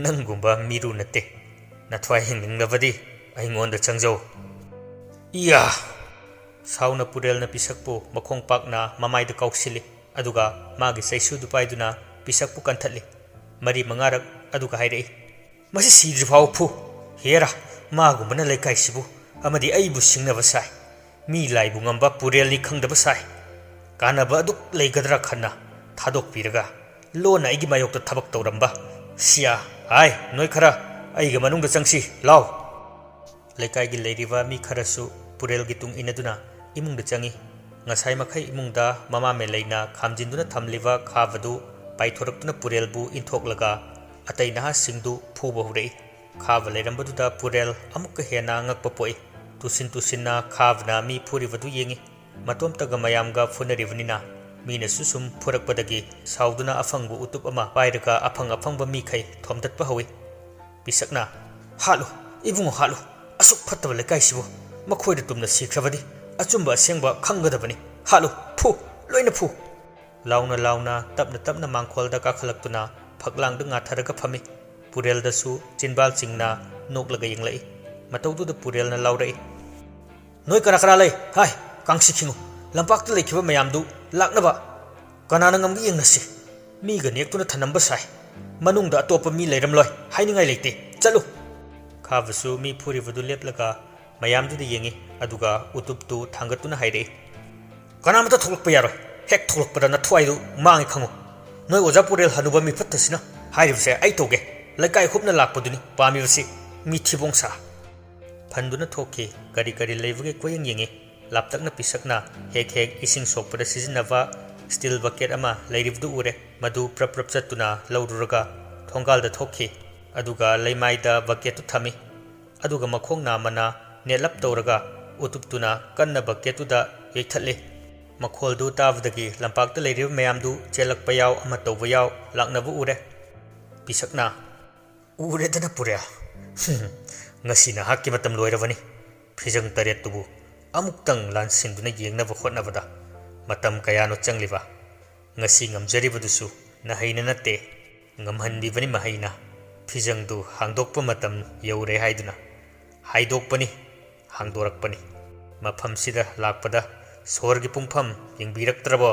ꯅꯪꯒꯨꯝꯕ ꯃꯤꯔꯨ ꯅꯠꯇꯦ꯫ ꯅꯊ꯭ꯋꯥꯏ ꯍꯤꯡꯅꯤꯡꯂꯕꯗꯤ ꯑꯩꯉꯣꯟꯗ ꯆꯪꯖꯧ꯫" ꯏꯌꯥ! ꯁꯥꯎꯅ ꯄꯨꯔꯦꯜꯅ ꯄꯤꯁꯛꯄꯨ ꯃꯈꯣꯡ ꯄꯥꯛꯅ ꯃꯃꯥꯏꯗ ꯀꯥꯎꯁꯤꯜꯂꯤ꯫ ꯑꯗꯨꯒ ꯃꯥꯒꯤ ꯆꯩꯁꯨꯗꯨ ꯄꯥꯏꯗꯨꯅ ꯄꯤꯁꯛꯄꯨ ꯀꯟꯊꯠꯂꯤ꯫ ꯃꯔꯤ ꯃꯉꯥꯔꯛ꯫ ꯑꯗꯨꯒ ꯍꯥꯏꯔꯛꯏ, "ꯃꯁꯤ ꯁꯤꯗ꯭ꯔꯤ ꯐꯥꯎ ꯐꯨ꯫ ꯍꯦꯔꯥ, ꯃꯥꯒꯨꯝꯕꯅ ꯂꯩꯀꯥꯏꯁꯤꯕꯨ ꯑꯃꯗꯤ ꯑꯩꯕꯨ ꯁꯤꯡꯅꯕ ꯁꯥꯏ꯫ ꯃꯤ ꯂꯥꯏꯕꯨ ꯉꯝꯕ ꯄꯨꯔꯦꯜꯅꯤ ꯈꯪꯗꯕ ꯁꯥꯏ꯫ ꯀꯥꯟꯅꯕ ꯑꯗꯨꯛ ꯂꯩꯒꯗ꯭ꯔꯥ ꯈꯟꯅ ꯊꯥꯗꯣꯛꯄꯤꯔꯒ ꯂꯣꯟꯅ ꯑꯩꯒꯤ ꯃꯥꯌꯣꯛꯇ ꯊꯕꯛ ꯇꯧꯔꯝꯕ꯫ ꯁꯤꯌꯥ, ꯍꯥꯏ, ꯅꯣꯏ ꯈꯔ ꯑꯩꯒ ꯃꯅꯨꯡꯗ ꯆꯪꯁꯤ, ꯂꯥꯎ꯫ ꯂꯩꯀꯥꯏꯒꯤ ꯂꯩꯔꯤꯕ ꯃꯤ ꯈꯔꯁꯨ ꯄꯨꯔꯦꯜꯒꯤ ꯇꯨꯡ ꯏꯟꯅꯗꯨꯅ ꯏꯃꯨꯡꯗ ꯆꯪꯏ꯫ ꯉꯁꯥꯏ ꯃꯈꯩ ꯏꯃꯨꯡꯗ ꯃꯃꯥ ꯃꯦꯂꯩꯅ ꯈꯥꯝꯖꯤꯟꯗꯨꯅ ꯊꯝꯂꯤꯕ ꯈꯥꯕꯗꯨ ꯄꯥꯏꯊꯣꯔꯛꯇꯨꯅ ꯄꯨꯔꯦꯜꯕꯨ ꯏꯟꯊꯣꯛꯂꯒ ꯑꯇꯩ ꯅꯍꯥꯁꯤꯡꯗꯨ ꯐꯨꯕ ꯍꯧꯔꯛꯏ꯫ ꯈꯥꯕ ꯂꯩꯔꯝꯕꯗꯨꯗ ꯄꯨꯔꯦꯜ ꯑꯃꯨꯛꯀ ꯍꯦꯟꯅ ꯉꯛꯄ ꯄꯣꯛꯏ꯫ ꯇꯨꯁꯤꯟ ꯇꯨꯁꯤꯟꯅ ꯈꯥꯕꯅ ꯃꯤ ꯐꯨꯔꯤꯕꯗꯨ ꯌꯦꯡꯏ꯫ ꯃꯇꯣꯝꯇꯒ ꯃꯌꯥꯝꯒ ꯐꯨꯅꯔꯤꯕꯅꯤꯅ ꯃꯤꯅꯁꯨ ꯁꯨꯝ ꯐꯨꯔꯛꯄꯗꯒꯤ ꯁꯥꯎꯗꯨꯅ ꯑꯐꯪꯕ ꯎꯇꯨꯞ ꯑꯃ ꯄꯥꯏꯔꯒ ꯑꯐꯪ ꯑꯐꯪꯕ ꯃꯤꯈꯩ ꯊꯣꯝꯗꯠꯄ ꯍꯧꯏ꯫ ꯄꯤꯁꯛꯅ, "ꯍꯥꯠꯂꯨ, ꯏꯕꯨꯡꯉꯣ, ꯍꯥꯠꯂꯨ꯫ ꯑꯁꯨꯛ ꯐꯠꯇꯕ ꯂꯩꯀꯥꯏꯁꯤꯕꯨ ꯃꯈꯣꯏꯗ ꯇꯨꯝꯅ ꯁꯤꯈ꯭ꯔꯕꯗꯤ ꯑꯆꯨꯝꯕ ꯑꯁꯦꯡꯕ ꯈꯪꯒꯗꯕꯅꯤ꯫ ꯍꯥꯠꯂꯨ, ꯐꯨ, ꯂꯣꯏꯅ ꯐꯨ!" ꯂꯥꯎꯅ ꯂꯥꯎꯅ ꯇꯞꯅ ꯇꯞꯅ ꯃꯥꯡꯈꯣꯜꯗ ꯀꯥꯈꯠꯂꯛꯇꯨꯅ ꯐꯛꯂꯥꯡꯗ ꯉꯥꯊꯔꯒ ꯐꯝꯃꯤ꯫ ꯄꯨꯔꯦꯜꯗꯁꯨ ꯆꯤꯟꯕꯥꯜ ꯆꯤꯡꯅ ꯅꯣꯛꯂꯒ ꯌꯦꯡꯂꯛꯏ꯫ ꯃꯇꯧꯗꯨꯗ ꯄꯨꯔꯦꯜꯅ ꯂꯥꯎꯔꯛꯏ, "ꯅꯣꯏ ꯀꯅꯥ ꯀꯅꯥ ꯂꯩ? ꯍꯥꯏ, ꯀꯥꯡꯁꯤ ꯈꯤꯡꯉꯨ꯫ ꯂꯝꯄꯥꯛꯇ ꯂꯩꯈꯤꯕ ꯃꯌꯥꯝꯗꯨ ꯂꯥꯛꯅꯕ꯫ ꯀꯅꯥꯅ ꯉꯝꯒꯦ ꯌꯦꯡꯅꯁꯤ꯫ ꯃꯤꯒ ꯅꯦꯛꯇꯨꯅ ꯊꯅꯝꯕ ꯁꯥꯏ꯫ ꯃꯅꯨꯡꯗ ꯑꯇꯣꯞꯄ ꯃꯤ ꯂꯩꯔꯝꯂꯣꯏ꯫ ꯍꯥꯏꯅꯤꯡꯉꯥꯏ ꯂꯩꯇꯦ꯫ ꯆꯠꯂꯨ!" ꯈꯥꯕꯁꯨ ꯃꯤ ꯐꯨꯔꯤꯕꯗꯨ ꯂꯦꯞꯂꯒ ꯃꯌꯥꯝꯗꯨꯗ ꯌꯦꯡꯉꯤ, ꯑꯗꯨꯒ ꯎꯇꯨꯞꯇꯨ ꯊꯥꯡꯒꯠꯇꯨꯅ ꯍꯥꯏꯔꯛꯏ, "ꯀꯅꯥꯃꯠꯇ ꯊꯣꯛꯂꯛꯄ ꯌꯥꯔꯣꯏ꯫ ꯍꯦꯛ ꯊꯣꯛꯂꯛꯄꯗ ꯅꯊ꯭ꯋꯥꯏꯗꯨ ꯃꯥꯡꯉꯤ ꯈꯪꯉꯨ꯫ ꯅꯣꯏ ꯑꯣꯖꯥ ꯄꯨꯔꯦꯜ ꯍꯅꯨꯕ ꯃꯤꯐꯠꯇꯁꯤꯅ ꯍꯥꯏꯔꯤꯕꯁꯦ ꯑꯩ ꯇꯧꯒꯦ꯫ ꯂꯩꯀꯥꯏ ꯍꯨꯞꯅ ꯂꯥꯛꯄꯗꯨꯅꯤ ꯄꯥꯝꯃꯤꯕꯁꯤ, ꯃꯤ ꯊꯤꯕꯣꯡ ꯁꯥ!" ꯐꯟꯗꯨꯅ ꯊꯣꯛꯈꯤ꯫ ꯀꯔꯤ ꯀꯔꯤ ꯂꯩꯕꯒꯦ ꯀꯣꯏꯌꯦꯡ ꯌꯦꯡꯉꯤ꯫ ꯂꯥꯞꯇꯛꯅ ꯄꯤꯁꯛꯅ ꯍꯦꯛ ꯍꯦꯛ ꯏꯁꯤꯡ ꯁꯣꯛꯄꯗ ꯁꯤꯖꯤꯟꯅꯕ ꯁ꯭ꯇꯤꯜ ꯕꯀꯦꯠ ꯑꯃ ꯂꯩꯔꯤꯕꯗꯨ ꯎꯔꯦ꯫ ꯃꯗꯨ ꯄ꯭ꯔꯞ ꯄ꯭ꯔꯞ ꯆꯠꯇꯨꯅ ꯂꯧꯔꯨꯔꯒ ꯊꯣꯡꯒꯥꯜꯗ ꯊꯣꯛꯈꯤ꯫ ꯑꯗꯨꯒ ꯂꯩꯃꯥꯏꯗ ꯕꯀꯦꯠꯇꯨ ꯊꯝꯃꯤ꯫ ꯑꯗꯨꯒ ꯃꯈꯣꯡ ꯅꯥꯝꯃꯅ ꯅꯦꯠꯂꯞ ꯇꯧꯔꯒ ꯎꯇꯨꯞꯇꯨꯅ ꯀꯟꯅ ꯕꯀꯦꯠꯇꯨꯗ ꯌꯩꯊꯠꯂꯤ꯫ ꯃꯈꯣꯜꯗꯨ ꯇꯥꯕꯗꯒꯤ ꯂꯝꯄꯥꯛꯇ ꯂꯩꯔꯤꯕ ꯃꯌꯥꯝꯗꯨ ꯆꯦꯜꯂꯛꯄ ꯌꯥꯎ, ꯑꯃ ꯇꯧꯕ ꯌꯥꯎ, ꯂꯥꯛꯅꯕ ꯎꯔꯦ꯫ ꯄꯤꯁꯛꯅ, "ꯎꯔꯦꯗꯅ ꯄꯨꯔꯦꯜ꯫ ꯉꯁꯤ ꯅꯍꯥꯛꯀꯤ ꯃꯇꯝ ꯂꯣꯏꯔꯕꯅꯤ꯫ ꯐꯤꯖꯪ ꯇꯔꯦꯠꯇꯨꯕꯨ ꯑꯃꯨꯛꯇꯪ ꯂꯥꯟꯁꯤꯟꯗꯨꯅ ꯌꯦꯡꯅꯕ ꯍꯣꯠꯅꯕꯗ ꯃꯇꯝ ꯀꯌꯥꯅꯣ ꯆꯪꯂꯤꯕ? ꯉꯁꯤ ꯉꯝꯖꯔꯤꯕꯗꯨꯁꯨ ꯅꯍꯩꯅ ꯅꯠꯇꯦ, ꯉꯝꯍꯟꯕꯤꯕꯅꯤ ꯃꯍꯩꯅ꯫ ꯐꯤꯖꯪꯗꯨ ꯍꯥꯡꯗꯣꯛꯄ ꯃꯇꯝ ꯌꯧꯔꯦ ꯍꯥꯏꯗꯨꯅ ꯍꯥꯏꯗꯣꯛꯄꯅꯤ, ꯍꯥꯡꯗꯣꯔꯛꯄꯅꯤ꯫ ꯃꯐꯝꯁꯤꯗ ꯂꯥꯛꯄꯗ ꯁꯣꯔꯒꯤ ꯄꯨꯡꯐꯝ ꯌꯦꯡꯕꯤꯔꯛꯇ꯭ꯔꯕꯣ?"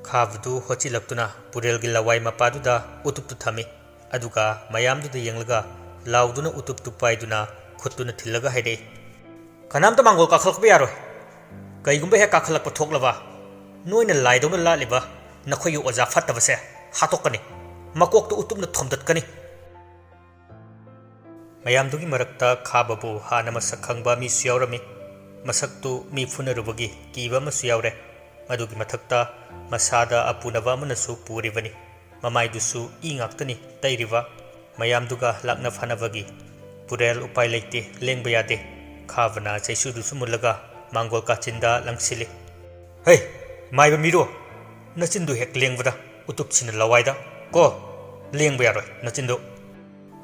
ꯈꯥꯕꯗꯨ ꯍꯣꯠꯆꯤꯜꯂꯛꯇꯨꯅ ꯄꯨꯔꯦꯜꯒꯤ ꯂꯋꯥꯏ ꯃꯄꯥꯗꯨꯗ ꯎꯇꯨꯞꯇꯨ ꯊꯝꯃꯤ꯫ ꯑꯗꯨꯒ ꯃꯌꯥꯝꯗꯨꯗ ꯌꯦꯡꯂꯒ ꯂꯥꯎꯗꯨꯅ ꯎꯇꯨꯞꯇꯨ ꯄꯥꯏꯗꯨꯅ ꯈꯨꯠꯇꯨꯅ ꯊꯤꯜꯂꯒ ꯍꯥꯏꯔꯛꯏ, "ꯀꯅꯥꯝꯇ ꯃꯥꯡꯒꯣꯜ ꯀꯥꯈꯠꯂꯛꯄ ꯌꯥꯔꯣꯏ꯫ ꯀꯩꯒꯨꯝꯕ ꯍꯦꯛ ꯀꯥꯈꯠꯂꯛꯄ ꯊꯣꯛꯂꯕ, ꯅꯣꯏꯅ ꯂꯥꯏꯗꯧꯅ ꯂꯥꯠꯂꯤꯕ ꯅꯈꯣꯏꯒꯤ ꯑꯣꯖꯥ ꯐꯠꯇꯕꯁꯦ ꯍꯥꯠꯇꯣꯛꯀꯅꯤ, ꯃꯀꯣꯛꯇ ꯎꯇꯨꯞꯅ ꯊꯣꯝꯗꯠꯀꯅꯤ꯫ ꯃꯌꯥꯝꯗꯨꯒꯤ ꯃꯔꯛꯇ ꯈꯥꯕꯕꯨ ꯍꯥꯟꯅ ꯃꯁꯛ ꯈꯪꯕ ꯃꯤꯁꯨ ꯌꯥꯎꯔꯝꯃꯤ꯫ ꯃꯁꯛꯇꯨ ꯃꯤ ꯐꯨꯅꯔꯨꯕꯒꯤ ꯀꯤꯕ ꯑꯃꯁꯨ ꯌꯥꯎꯔꯦ꯫ ꯃꯗꯨꯒꯤ ꯃꯊꯛꯇ ꯃꯁꯥꯗ ꯑꯄꯨꯅꯕ ꯑꯃꯅꯁꯨ ꯄꯨꯔꯤꯕꯅꯤ꯫ ꯃꯃꯥꯏꯗꯨꯁꯨ ꯏ ꯉꯥꯛꯇꯅꯤ ꯇꯩꯔꯤꯕ꯫ ꯃꯌꯥꯝꯗꯨꯒ ꯂꯥꯛꯅ ꯐꯥꯅꯕꯒꯤ ꯄꯨꯔꯦꯜ ꯎꯄꯥꯏ ꯂꯩꯇꯦ, ꯂꯦꯡꯕ ꯌꯥꯗꯦ꯫ ꯈꯥꯕꯅ ꯆꯩꯁꯨꯗꯨꯁꯨ ꯃꯨꯜꯂꯒ ꯃꯥꯡꯒꯣꯜ ꯀꯥꯆꯤꯟꯗ ꯂꯪꯁꯤꯜꯂꯤ꯫ "ꯍꯩ, ꯃꯥꯏꯕ ꯃꯤꯔꯣ, ꯅꯆꯤꯟꯗꯨ ꯍꯦꯛ ꯂꯦꯡꯕꯗ ꯎꯇꯨꯞꯁꯤꯅ ꯂꯋꯥꯏꯗ ꯀꯣ, ꯂꯦꯡꯕ ꯌꯥꯔꯣꯏ ꯅꯆꯤꯟꯗꯨ!"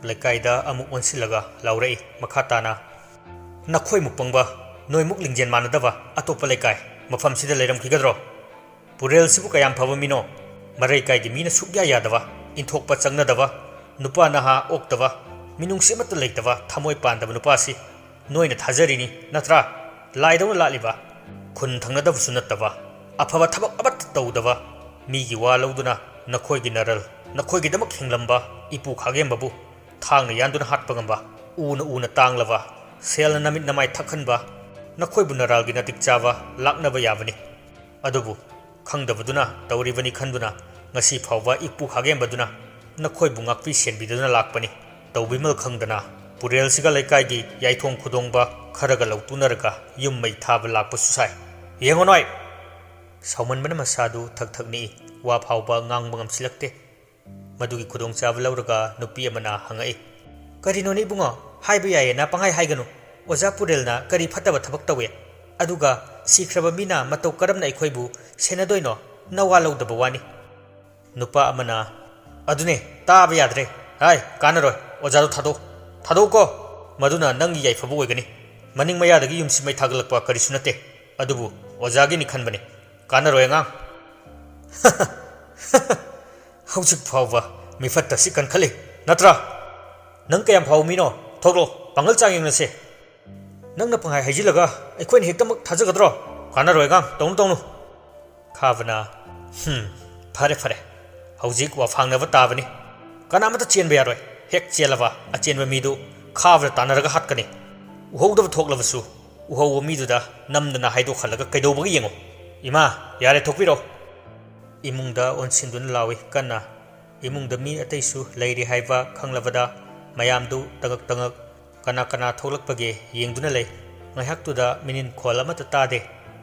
ꯂꯩꯀꯥꯏꯗ ꯑꯃꯨꯛ ꯑꯣꯟꯁꯤꯜꯂꯒ ꯂꯥꯎꯔꯛꯏ ꯃꯈꯥ ꯇꯥꯅ꯫ "ꯅꯈꯣꯏꯃꯨꯛ ꯄꯪꯕ, ꯅꯣꯏꯃꯨꯛ ꯂꯤꯡꯖꯦꯜ ꯃꯥꯟꯅꯗꯕ ꯑꯇꯣꯞꯄ ꯂꯩꯀꯥꯏ ꯃꯐꯝꯁꯤꯗ ꯂꯩꯔꯝꯈꯤꯒꯗ꯭ꯔꯣ? ꯄꯨꯔꯦꯜꯁꯤꯕꯨ ꯀꯌꯥꯝ ꯐꯕ ꯃꯤꯅꯣ? ꯃꯔꯩꯀꯥꯏꯒꯤ ꯃꯤꯅ ꯁꯨꯛꯌꯥ ꯌꯥꯗꯕ, ꯏꯟꯊꯣꯛꯄ ꯆꯪꯅꯗꯕ, ꯅꯨꯄꯥ ꯅꯍꯥ ꯑꯣꯛꯇꯕ, ꯃꯤꯅꯨꯡꯁꯤ ꯑꯃꯠꯇ ꯂꯩꯇꯕ, ꯊꯃꯣꯏ ꯄꯥꯟꯗꯕ ꯅꯨꯄꯥꯁꯤ ꯅꯣꯏꯅ ꯊꯥꯖꯔꯤꯅꯤ ꯅꯠꯇ꯭ꯔꯥ? ꯂꯥꯏꯗꯧꯅ ꯂꯥꯠꯂꯤꯕ, ꯈꯨꯟ ꯊꯪꯅꯗꯕꯁꯨ ꯅꯠꯇꯕ, ꯑꯐꯕ ꯊꯕꯛ ꯑꯃꯠꯇ ꯇꯧꯗꯕ, ꯃꯤꯒꯤ ꯋꯥ ꯂꯧꯗꯨꯅ ꯅꯈꯣꯏꯒꯤ ꯅꯔꯜ, ꯅꯈꯣꯏꯒꯤꯗꯃꯛ ꯍꯤꯡꯂꯝꯕ ꯏꯄꯨ ꯈꯥꯒꯦꯝꯕꯕꯨ ꯊꯥꯡꯅ ꯌꯥꯟꯗꯨꯅ ꯍꯥꯠꯄ ꯉꯝꯕ, ꯎꯅ ꯎꯅ ꯇꯥꯡꯂꯕ, ꯁꯦꯜꯅ ꯅꯃꯤꯠ ꯅꯃꯥꯏ ꯊꯛꯍꯟꯕ, ꯅꯈꯣꯏꯕꯨ ꯅꯔꯥꯜꯒꯤ ꯅꯇꯤꯛ ꯆꯥꯕ ꯂꯥꯛꯅꯕ ꯌꯥꯕꯅꯤ꯫ ꯑꯗꯨꯕꯨ ꯈꯪꯗꯕꯗꯨꯅ ꯇꯧꯔꯤꯕꯅꯤ ꯈꯟꯗꯨꯅ ꯉꯁꯤ ꯐꯥꯎꯕ ꯏꯄꯨ ꯈꯥꯒꯦꯝꯕꯗꯨꯅ ꯅꯈꯣꯏꯕꯨ ꯉꯥꯛꯄꯤ ꯁꯦꯟꯕꯤꯗꯨꯅ ꯂꯥꯛꯄꯅꯤ꯫ ꯇꯧꯕꯤꯃꯜ ꯈꯪꯗꯅ ꯄꯨꯔꯦꯜꯁꯤꯒ ꯂꯩꯀꯥꯏꯒꯤ ꯌꯥꯏꯊꯣꯡ ꯈꯨꯗꯣꯡꯕ ꯈꯔꯒ ꯂꯧꯇꯨꯅꯔꯒ ꯌꯨꯝ ꯃꯩ ꯊꯥꯕ ꯂꯥꯛꯄꯁꯨ ꯁꯥꯏ꯫ ꯌꯦꯡꯉꯣ ꯅꯣꯏ!" ꯁꯥꯎꯃꯟꯕꯅ ꯃꯁꯥꯗꯨ ꯊꯛ ꯊꯛ ꯅꯤꯛꯏ꯫ ꯋꯥ ꯐꯥꯎꯕ ꯉꯥꯡꯕ ꯉꯝꯁꯤꯜꯂꯛꯇꯦ꯫ ꯃꯗꯨꯒꯤ ꯈꯨꯗꯣꯡꯆꯥꯕ ꯂꯧꯔꯒ ꯅꯨꯄꯤ ꯑꯃꯅ ꯍꯪꯉꯛꯏ, "ꯀꯔꯤꯅꯣꯅꯦ ꯏꯕꯨꯡꯉꯣ? ꯍꯥꯏꯕ ꯌꯥꯏꯌꯦꯅ ꯄꯪꯍꯥꯏ ꯍꯥꯏꯒꯅꯨ꯫ ꯑꯣꯖꯥ ꯄꯨꯔꯦꯜꯅ ꯀꯔꯤ ꯐꯠꯇꯕ ꯊꯕꯛ ꯇꯧꯏ? ꯑꯗꯨꯒ ꯁꯤꯈ꯭ꯔꯕ ꯃꯤꯅ ꯃꯇꯧ ꯀꯔꯝꯅ ꯑꯩꯈꯣꯏꯕꯨ ꯁꯦꯟꯅꯗꯣꯏꯅꯣ? ꯅꯋꯥ ꯂꯧꯗꯕ ꯋꯥꯅꯤ꯫" ꯅꯨꯄꯥ ꯑꯃꯅ, "ꯑꯗꯨꯅꯦ, ꯇꯥꯕ ꯌꯥꯗ꯭ꯔꯦ꯫ ꯍꯥꯏ, ꯀꯥꯟꯅꯔꯣꯏ, ꯑꯣꯖꯥꯗꯣ ꯊꯥꯗꯣꯛꯑꯣ꯫ ꯊꯥꯗꯣꯛꯎꯀꯣ꯫ ꯃꯗꯨꯅ ꯅꯪꯒꯤ ꯌꯥꯏꯐꯕ ꯑꯣꯏꯒꯅꯤ꯫ ꯃꯅꯤꯡ ꯃꯌꯥꯗꯒꯤ ꯌꯨꯝꯁꯤ ꯃꯩ ꯊꯥꯒꯠꯂꯛꯄ ꯀꯔꯤꯁꯨ ꯅꯠꯇꯦ꯫ ꯑꯗꯨꯕꯨ ꯑꯣꯖꯥꯒꯤꯅꯤ ꯈꯟꯕꯅꯤ꯫ ꯀꯥꯟꯅꯔꯣꯏ ꯑꯉꯥꯡ꯫" "ꯍꯧꯖꯤꯛ ꯐꯥꯎꯕ ꯃꯤꯐꯠꯇ ꯁꯤ ꯀꯟꯈꯠꯂꯤ ꯅꯠꯇ꯭ꯔꯥ? ꯅꯪ ꯀꯌꯥꯝ ꯐꯥꯎꯕ ꯃꯤꯅꯣ? ꯊꯣꯛꯂꯛꯑꯣ, ꯄꯥꯡꯒꯜ ꯆꯥꯡ ꯌꯦꯡꯅꯁꯦ꯫ ꯅꯪꯅ ꯄꯪꯍꯥꯏ ꯍꯥꯏꯖꯤꯜꯂꯒ ꯑꯩꯈꯣꯏꯅ ꯍꯦꯛꯇꯃꯛ ꯊꯥꯖꯒꯗ꯭ꯔꯣ? ꯀꯥꯟꯅꯔꯣꯏ ꯑꯉꯥꯡ, ꯇꯧꯅꯨ, ꯇꯧꯅꯨ꯫" ꯈꯥꯕꯅ, "ꯍꯨꯝ, ꯐꯔꯦ, ꯐꯔꯦ꯫ ꯍꯧꯖꯤꯛ ꯋꯥꯐꯥꯡꯅꯕ ꯇꯥꯕꯅꯤ꯫ ꯀꯅꯥꯃꯠꯇ ꯆꯦꯟꯕ ꯌꯥꯔꯣꯏ꯫ ꯍꯦꯛ ꯆꯦꯜꯂꯕ ꯑꯆꯦꯟꯕ ꯃꯤꯗꯨ ꯈꯥꯕꯗ ꯇꯥꯟꯅꯔꯒ ꯍꯥꯠꯀꯅꯤ꯫ ꯎꯍꯧꯗꯕ ꯊꯣꯛꯂꯕꯁꯨ ꯎꯍꯧꯕ ꯃꯤꯗꯨꯗ ꯅꯝꯗꯅ ꯍꯥꯏꯗꯣꯛꯍꯜꯂꯒ ꯀꯩꯗꯧꯕꯒ ꯌꯦꯡꯉꯨ꯫" "ꯏꯃꯥ, ꯌꯥꯔꯦ, ꯊꯣꯛꯄꯤꯔꯣ!" ꯏꯃꯨꯡꯗ ꯑꯣꯟꯁꯤꯟꯗꯨꯅ ꯂꯥꯎꯏ ꯀꯟꯅ꯫ ꯏꯃꯨꯡꯗ ꯃꯤ ꯑꯇꯩꯁꯨ ꯂꯩꯔꯤ ꯍꯥꯏꯕ ꯈꯪꯂꯕꯗ ꯃꯌꯥꯝꯗꯨ ꯇꯉꯛ ꯇꯉꯛ, ꯀꯅꯥ ꯀꯅꯥ ꯊꯣꯛꯂꯛꯄꯒꯦ ꯌꯦꯡꯗꯨꯅ ꯂꯩ꯫ ꯉꯥꯏꯍꯥꯛꯇꯨꯗ ꯃꯤꯅꯤꯟ ꯈꯣꯜ ꯑꯃꯠꯇ ꯇꯥꯗꯦ꯫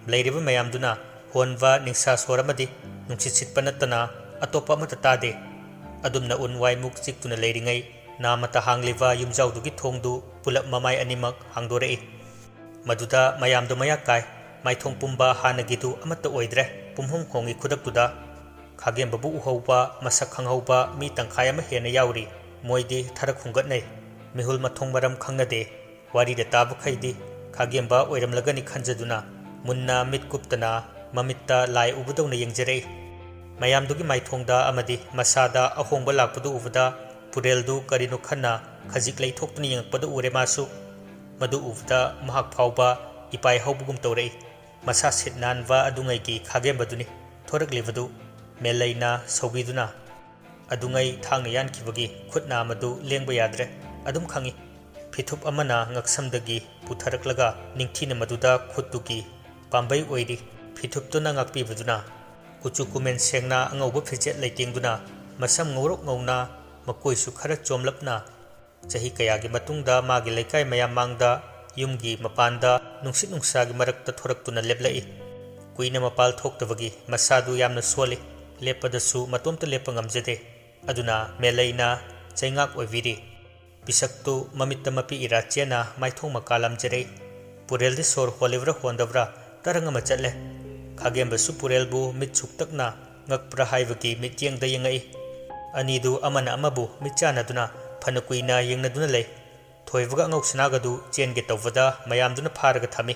ꯂꯩꯔꯤꯕ ꯃꯌꯥꯝꯗꯨꯅ ꯍꯣꯟꯕ ꯅꯤꯡꯁꯥ ꯁꯣꯔ ꯑꯃꯗꯤ ꯅꯨꯡꯁꯤꯠ ꯁꯤꯠꯄ ꯅꯠꯇꯅ ꯑꯇꯣꯞꯄ ꯑꯃꯠꯇ ꯇꯥꯗꯦ꯫ ꯑꯗꯨꯝꯅ ꯎꯟ ꯋꯥꯏꯃꯨꯛ ꯆꯤꯛꯇꯨꯅ ꯂꯩꯔꯤꯉꯩ, ꯅꯥꯃꯇ ꯍꯥꯡꯂꯤꯕ ꯌꯨꯝꯖꯥꯎꯗꯨꯒꯤ ꯊꯣꯡꯗꯨ ꯄꯨꯂꯞ ꯃꯃꯥꯏ ꯑꯅꯤꯃꯛ ꯍꯥꯡꯗꯣꯔꯛꯏ꯫ ꯃꯗꯨꯗ ꯃꯌꯥꯝꯗꯣ ꯃꯌꯥ ꯀꯥꯏ꯫ ꯃꯥꯏꯊꯣꯡ ꯄꯨꯝꯕ ꯍꯥꯟꯅꯒꯤꯗꯨ ꯑꯃꯠꯇ ꯑꯣꯏꯗ꯭ꯔꯦ꯫ ꯄꯨꯝꯍꯣꯡ ꯍꯣꯡꯉꯤ ꯈꯨꯗꯛꯇꯨꯗ꯫ ꯈꯥꯒꯦꯝꯕꯕꯨ ꯎꯍꯧꯕ, ꯃꯁꯛ ꯈꯪꯍꯧꯕ ꯃꯤ ꯇꯪꯈꯥꯏ ꯑꯃ ꯍꯦꯟꯅ ꯌꯥꯎꯔꯤ꯫ ꯃꯣꯏꯗꯤ ꯊꯔꯛ ꯍꯨꯝꯒꯠꯅꯩ꯫ ꯃꯤꯍꯨꯜ ꯃꯊꯣꯡ ꯃꯔꯝ ꯈꯪꯅꯗꯦ꯫ ꯋꯥꯔꯤꯗ ꯇꯥꯕꯈꯩꯗꯤ ꯈꯥꯒꯦꯝꯕ ꯑꯣꯏꯔꯝꯂꯒꯅꯤ ꯈꯟꯖꯗꯨꯅ ꯃꯨꯟꯅ ꯃꯤꯠ ꯀꯨꯞꯇꯅ ꯃꯃꯤꯠꯇ ꯂꯥꯏ ꯎꯕꯗꯧꯅ ꯌꯦꯡꯖꯔꯛꯏ꯫ ꯃꯌꯥꯝꯗꯨꯒꯤ ꯃꯥꯏꯊꯣꯡꯗ ꯑꯃꯗꯤ ꯃꯁꯥꯗ ꯑꯍꯣꯡꯕ ꯂꯥꯛꯄꯗꯨ ꯎꯕꯗ ꯄꯨꯔꯦꯜꯗꯨ ꯀꯔꯤꯅꯣ ꯈꯟꯅ ꯈꯖꯤꯛ ꯂꯩꯊꯣꯛꯇꯨꯅ ꯌꯦꯡꯉꯛꯄꯗꯨ ꯎꯔꯦ ꯃꯥꯁꯨ꯫ ꯃꯗꯨ ꯎꯕꯗ ꯃꯍꯥꯛ ꯐꯥꯎꯕ ꯏꯄꯥꯏ ꯍꯧꯕꯒꯨꯝ ꯇꯧꯔꯛꯏ꯫ ꯃꯁꯥ ꯁꯤꯠ ꯅꯥꯟꯕ ꯑꯗꯨꯉꯩꯒꯤ ꯈꯥꯒꯦꯝꯕꯗꯨꯅꯤ ꯊꯣꯔꯛꯂꯤꯕꯗꯨ꯫ ꯃꯦꯂꯩꯅ ꯁꯧꯕꯤꯗꯨꯅ ꯑꯗꯨꯉꯩ ꯊꯥꯡꯅ ꯌꯥꯟꯈꯤꯕꯒꯤ ꯈꯨꯠ ꯅꯥꯝꯃꯗꯨ ꯂꯦꯡꯕ ꯌꯥꯗ꯭ꯔꯦ꯫ ꯑꯗꯨꯝ ꯈꯪꯏ꯫ ꯐꯤꯊꯨꯞ ꯑꯃꯅ ꯉꯛꯁꯝꯗꯒꯤ ꯄꯨꯊꯔꯛꯂꯒ ꯅꯤꯡꯊꯤꯅ ꯃꯗꯨꯗ ꯈꯨꯠꯇꯨꯒꯤ ꯄꯥꯝꯕꯩ ꯑꯣꯏꯔꯤ꯫ ꯐꯤꯊꯨꯞꯇꯨꯅ ꯉꯥꯛꯄꯤꯕꯗꯨꯅ ꯀꯨꯆꯨ ꯀꯨꯃꯦꯟ ꯁꯦꯡꯅ ꯑꯉꯧꯕ ꯐꯤꯖꯦꯠ ꯂꯩꯇꯦꯡꯗꯨꯅ ꯃꯁꯝ ꯉꯧꯔꯣꯛ ꯉꯧꯅ ꯃꯀꯣꯏꯁꯨ ꯈꯔ ꯆꯣꯝꯂꯞꯅ ꯆꯍꯤ ꯀꯌꯥꯒꯤ ꯃꯇꯨꯡꯗ ꯃꯥꯒꯤ ꯂꯩꯀꯥꯏ ꯃꯌꯥꯝ ꯃꯥꯡꯗ ꯌꯨꯝꯒꯤ ꯃꯄꯥꯟꯗ ꯅꯨꯡꯁꯤꯠ ꯅꯨꯡꯁꯥꯒꯤ ꯃꯔꯛꯇ ꯊꯣꯔꯛꯇꯨꯅ ꯂꯦꯞꯂꯛꯏ꯫ ꯀꯨꯏꯅ ꯃꯄꯥꯜ ꯊꯣꯛꯇꯕꯒꯤ ꯃꯁꯥꯗꯨ ꯌꯥꯝꯅ ꯁꯣꯜꯂꯤ꯫ ꯂꯦꯞꯄꯗꯁꯨ ꯃꯇꯣꯝꯇ ꯂꯦꯞꯄ ꯉꯝꯖꯗꯦ꯫ ꯑꯗꯨꯅ ꯃꯦꯂꯩꯅ ꯆꯩꯉꯥꯛ ꯑꯣꯏꯕꯤꯔꯤ꯫ ꯄꯤꯁꯛꯇꯨ ꯃꯃꯤꯠꯇ ꯃꯄꯤ ꯏꯔꯥ ꯆꯦꯟꯅ ꯃꯥꯏꯊꯣꯡ ꯃꯀꯥ ꯂꯥꯝꯖꯔꯛꯏ꯫ ꯄꯨꯔꯦꯜꯗꯤ ꯁꯣꯔ ꯍꯣꯜꯂꯤꯕ꯭ꯔꯥ ꯍꯣꯟꯗꯕ꯭ꯔꯥ ꯇꯔꯪ ꯑꯃ ꯆꯠꯂꯦ꯫ ꯈꯥꯒꯦꯝꯕꯁꯨ ꯄꯨꯔꯦꯜꯕꯨ ꯃꯤꯠ ꯁꯨꯛꯇꯛꯅ ꯉꯛꯄ꯭ꯔꯥ ꯍꯥꯏꯕꯒꯤ ꯃꯤꯠꯌꯦꯡꯗ ꯌꯦꯡꯉꯛꯏ꯫ ꯑꯅꯤꯗꯨ ꯑꯃꯅ ꯑꯃꯕꯨ ꯃꯤꯠ ꯆꯥꯟꯅꯗꯨꯅ ꯐꯅ ꯀꯨꯏꯅ ꯌꯦꯡꯅꯗꯨꯅ ꯂꯩ꯫ ꯊꯣꯏꯕꯒ ꯑꯉꯧ ꯁꯅꯥꯒꯗꯨ ꯆꯦꯟꯒꯦ ꯇꯧꯕꯗ ꯃꯌꯥꯝꯗꯨꯅ ꯐꯥꯔꯒ ꯊꯝꯃꯤ꯫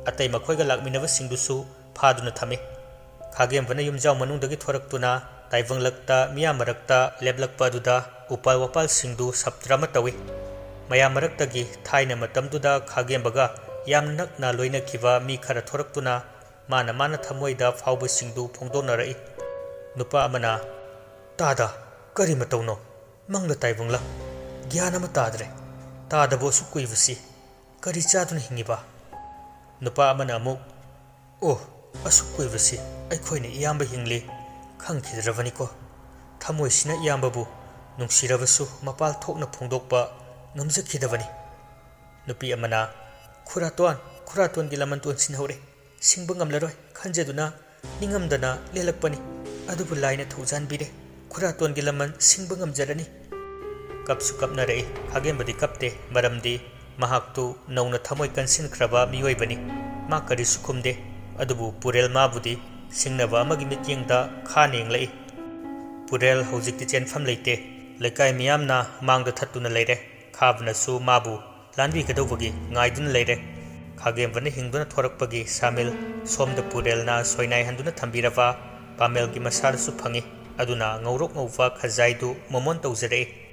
ꯑꯇꯩ ꯃꯈꯣꯏꯒ ꯂꯥꯛꯃꯤꯟꯅꯕꯁꯤꯡꯗꯨꯁꯨ ꯐꯥꯗꯨꯅ ꯊꯝꯃꯤ꯫ ꯈꯥꯒꯦꯝꯕꯅ ꯌꯨꯝꯖꯥꯎ ꯃꯅꯨꯡꯗꯒꯤ ꯊꯣꯔꯛꯇꯨꯅ ꯇꯥꯏꯕꯪꯂꯛꯇ ꯃꯤꯌꯥꯝ ꯃꯔꯛꯇ ꯂꯦꯞꯂꯛꯄ ꯑꯗꯨꯗ ꯎꯄꯥꯜ ꯋꯥꯄꯥꯜꯁꯤꯡꯗꯨ ꯁꯞꯇ꯭ꯔ ꯑꯃ ꯇꯧꯏ꯫ ꯃꯌꯥꯝ ꯃꯔꯛꯇꯒꯤ ꯊꯥꯏꯅ ꯃꯇꯝꯗꯨꯗ ꯈꯥꯒꯦꯝꯕꯒ ꯌꯥꯝꯅ ꯅꯛꯅ ꯂꯣꯏꯅꯈꯤꯕ ꯃꯤ ꯈꯔ ꯊꯣꯔꯛꯇꯨꯅ ꯃꯥꯅ ꯃꯥꯅ ꯊꯃꯣꯏꯗ ꯐꯥꯎꯕꯁꯤꯡꯗꯨ ꯐꯣꯡꯗꯣꯛꯅꯔꯛꯏ꯫ ꯅꯨꯄꯥ ꯑꯃꯅ, "ꯇꯥꯗ, ꯀꯔꯤ ꯃꯇꯧꯅꯣ? ꯃꯪꯂ ꯇꯥꯏꯕꯪꯂ? ꯒ꯭ꯌꯥꯟ ꯑꯃ ꯇꯥꯗ꯭ꯔꯦ꯫ ꯇꯥꯗꯕ ꯑꯁꯨꯛ ꯀꯨꯏꯕꯁꯤ ꯀꯔꯤ ꯆꯥꯗꯨꯅ ꯍꯤꯡꯉꯤꯕ?" ꯅꯨꯄꯥ ꯑꯃꯅ ꯑꯃꯨꯛ, "ꯑꯣ, ꯑꯁꯨꯛ ꯀꯨꯏꯕꯁꯤ ꯑꯩꯈꯣꯏꯅ ꯏꯌꯥꯝꯕ ꯍꯤꯡꯂꯤ ꯈꯪꯈꯤꯗ꯭ꯔꯕꯅꯤꯀꯣ꯫ ꯊꯃꯣꯏꯁꯤꯅ ꯏꯌꯥꯝꯕꯕꯨ ꯅꯨꯡꯁꯤꯔꯕꯁꯨ ꯃꯄꯥꯜ ꯊꯣꯛꯅ ꯐꯣꯡꯗꯣꯛꯄ ꯉꯝꯖꯈꯤꯗꯕꯅꯤ꯫ ꯅꯨꯄꯤ ꯑꯃꯅ, "ꯈꯨꯔꯥꯇꯣꯟ, ꯈꯨꯔꯥꯇꯣꯟꯒꯤ ꯂꯃꯟ ꯇꯣꯟꯁꯤꯟꯍꯧꯔꯦ꯫ ꯁꯤꯡꯕ ꯉꯝꯂꯔꯣꯏ ꯈꯟꯖꯗꯨꯅ ꯅꯤꯡꯉꯝꯗꯅ ꯂꯦꯜꯂꯛꯄꯅꯤ꯫ ꯑꯗꯨꯕꯨ ꯂꯥꯏꯅ ꯊꯧꯖꯥꯟꯕꯤꯔꯦ꯫ ꯈꯨꯔꯥꯇꯣꯟꯒꯤ ꯂꯃꯟ ꯁꯤꯡꯕ ꯉꯝꯖꯔꯅꯤ꯫" ꯀꯞꯁꯨ ꯀꯞꯅꯔꯛꯏ꯫ ꯈꯥꯒꯦꯝꯕꯗꯤ ꯀꯞꯇꯦ, ꯃꯔꯝꯗꯤ ꯃꯍꯥꯛꯇꯨ ꯅꯧꯅ ꯊꯃꯣꯏ ꯀꯟꯁꯤꯟꯈ꯭ꯔꯕ ꯃꯤꯑꯣꯏꯕꯅꯤ꯫ ꯃꯥ ꯀꯔꯤꯁꯨ ꯈꯨꯝꯗꯦ꯫ ꯑꯗꯨꯕꯨ ꯄꯨꯔꯦꯜ ꯃꯥꯕꯨꯗꯤ ꯁꯤꯡꯅꯕ ꯑꯃꯒꯤ ꯃꯤꯠꯌꯦꯡꯗ ꯈꯥꯅ ꯌꯦꯡꯂꯛꯏ꯫ ꯄꯨꯔꯦꯜ ꯍꯧꯖꯤꯛꯇꯤ ꯆꯦꯟꯐꯝ ꯂꯩꯇꯦ꯫ ꯂꯩꯀꯥꯏ ꯃꯤꯌꯥꯝꯅ ꯃꯥꯡꯗ ꯊꯠꯇꯨꯅ ꯂꯩꯔꯦ꯫ ꯈꯥꯕꯅꯁꯨ ꯃꯥꯕꯨ ꯂꯥꯟꯕꯤꯒꯗꯧꯕꯒꯤ ꯉꯥꯏꯗꯨꯅ ꯂꯩꯔꯦ꯫ ꯈꯥꯒꯦꯝꯕꯅ ꯍꯤꯡꯗꯨꯅ ꯊꯣꯔꯛꯄꯒꯤ ꯁꯥꯃꯤꯜ ꯁꯣꯝꯗ ꯄꯨꯔꯦꯜꯅ ꯁꯣꯏꯅꯥꯏꯍꯟꯗꯨꯅ ꯊꯝꯕꯤꯔꯕ ꯄꯥꯃꯦꯜꯒꯤ ꯃꯁꯥꯗꯁꯨ ꯐꯪꯏ꯫ ꯑꯗꯨꯅ ꯉꯧꯔꯣꯛ ꯉꯧꯕ ꯈꯖꯥꯏꯗꯨ ꯃꯣꯃꯣꯟ ꯇꯧꯖꯔꯛꯏ꯫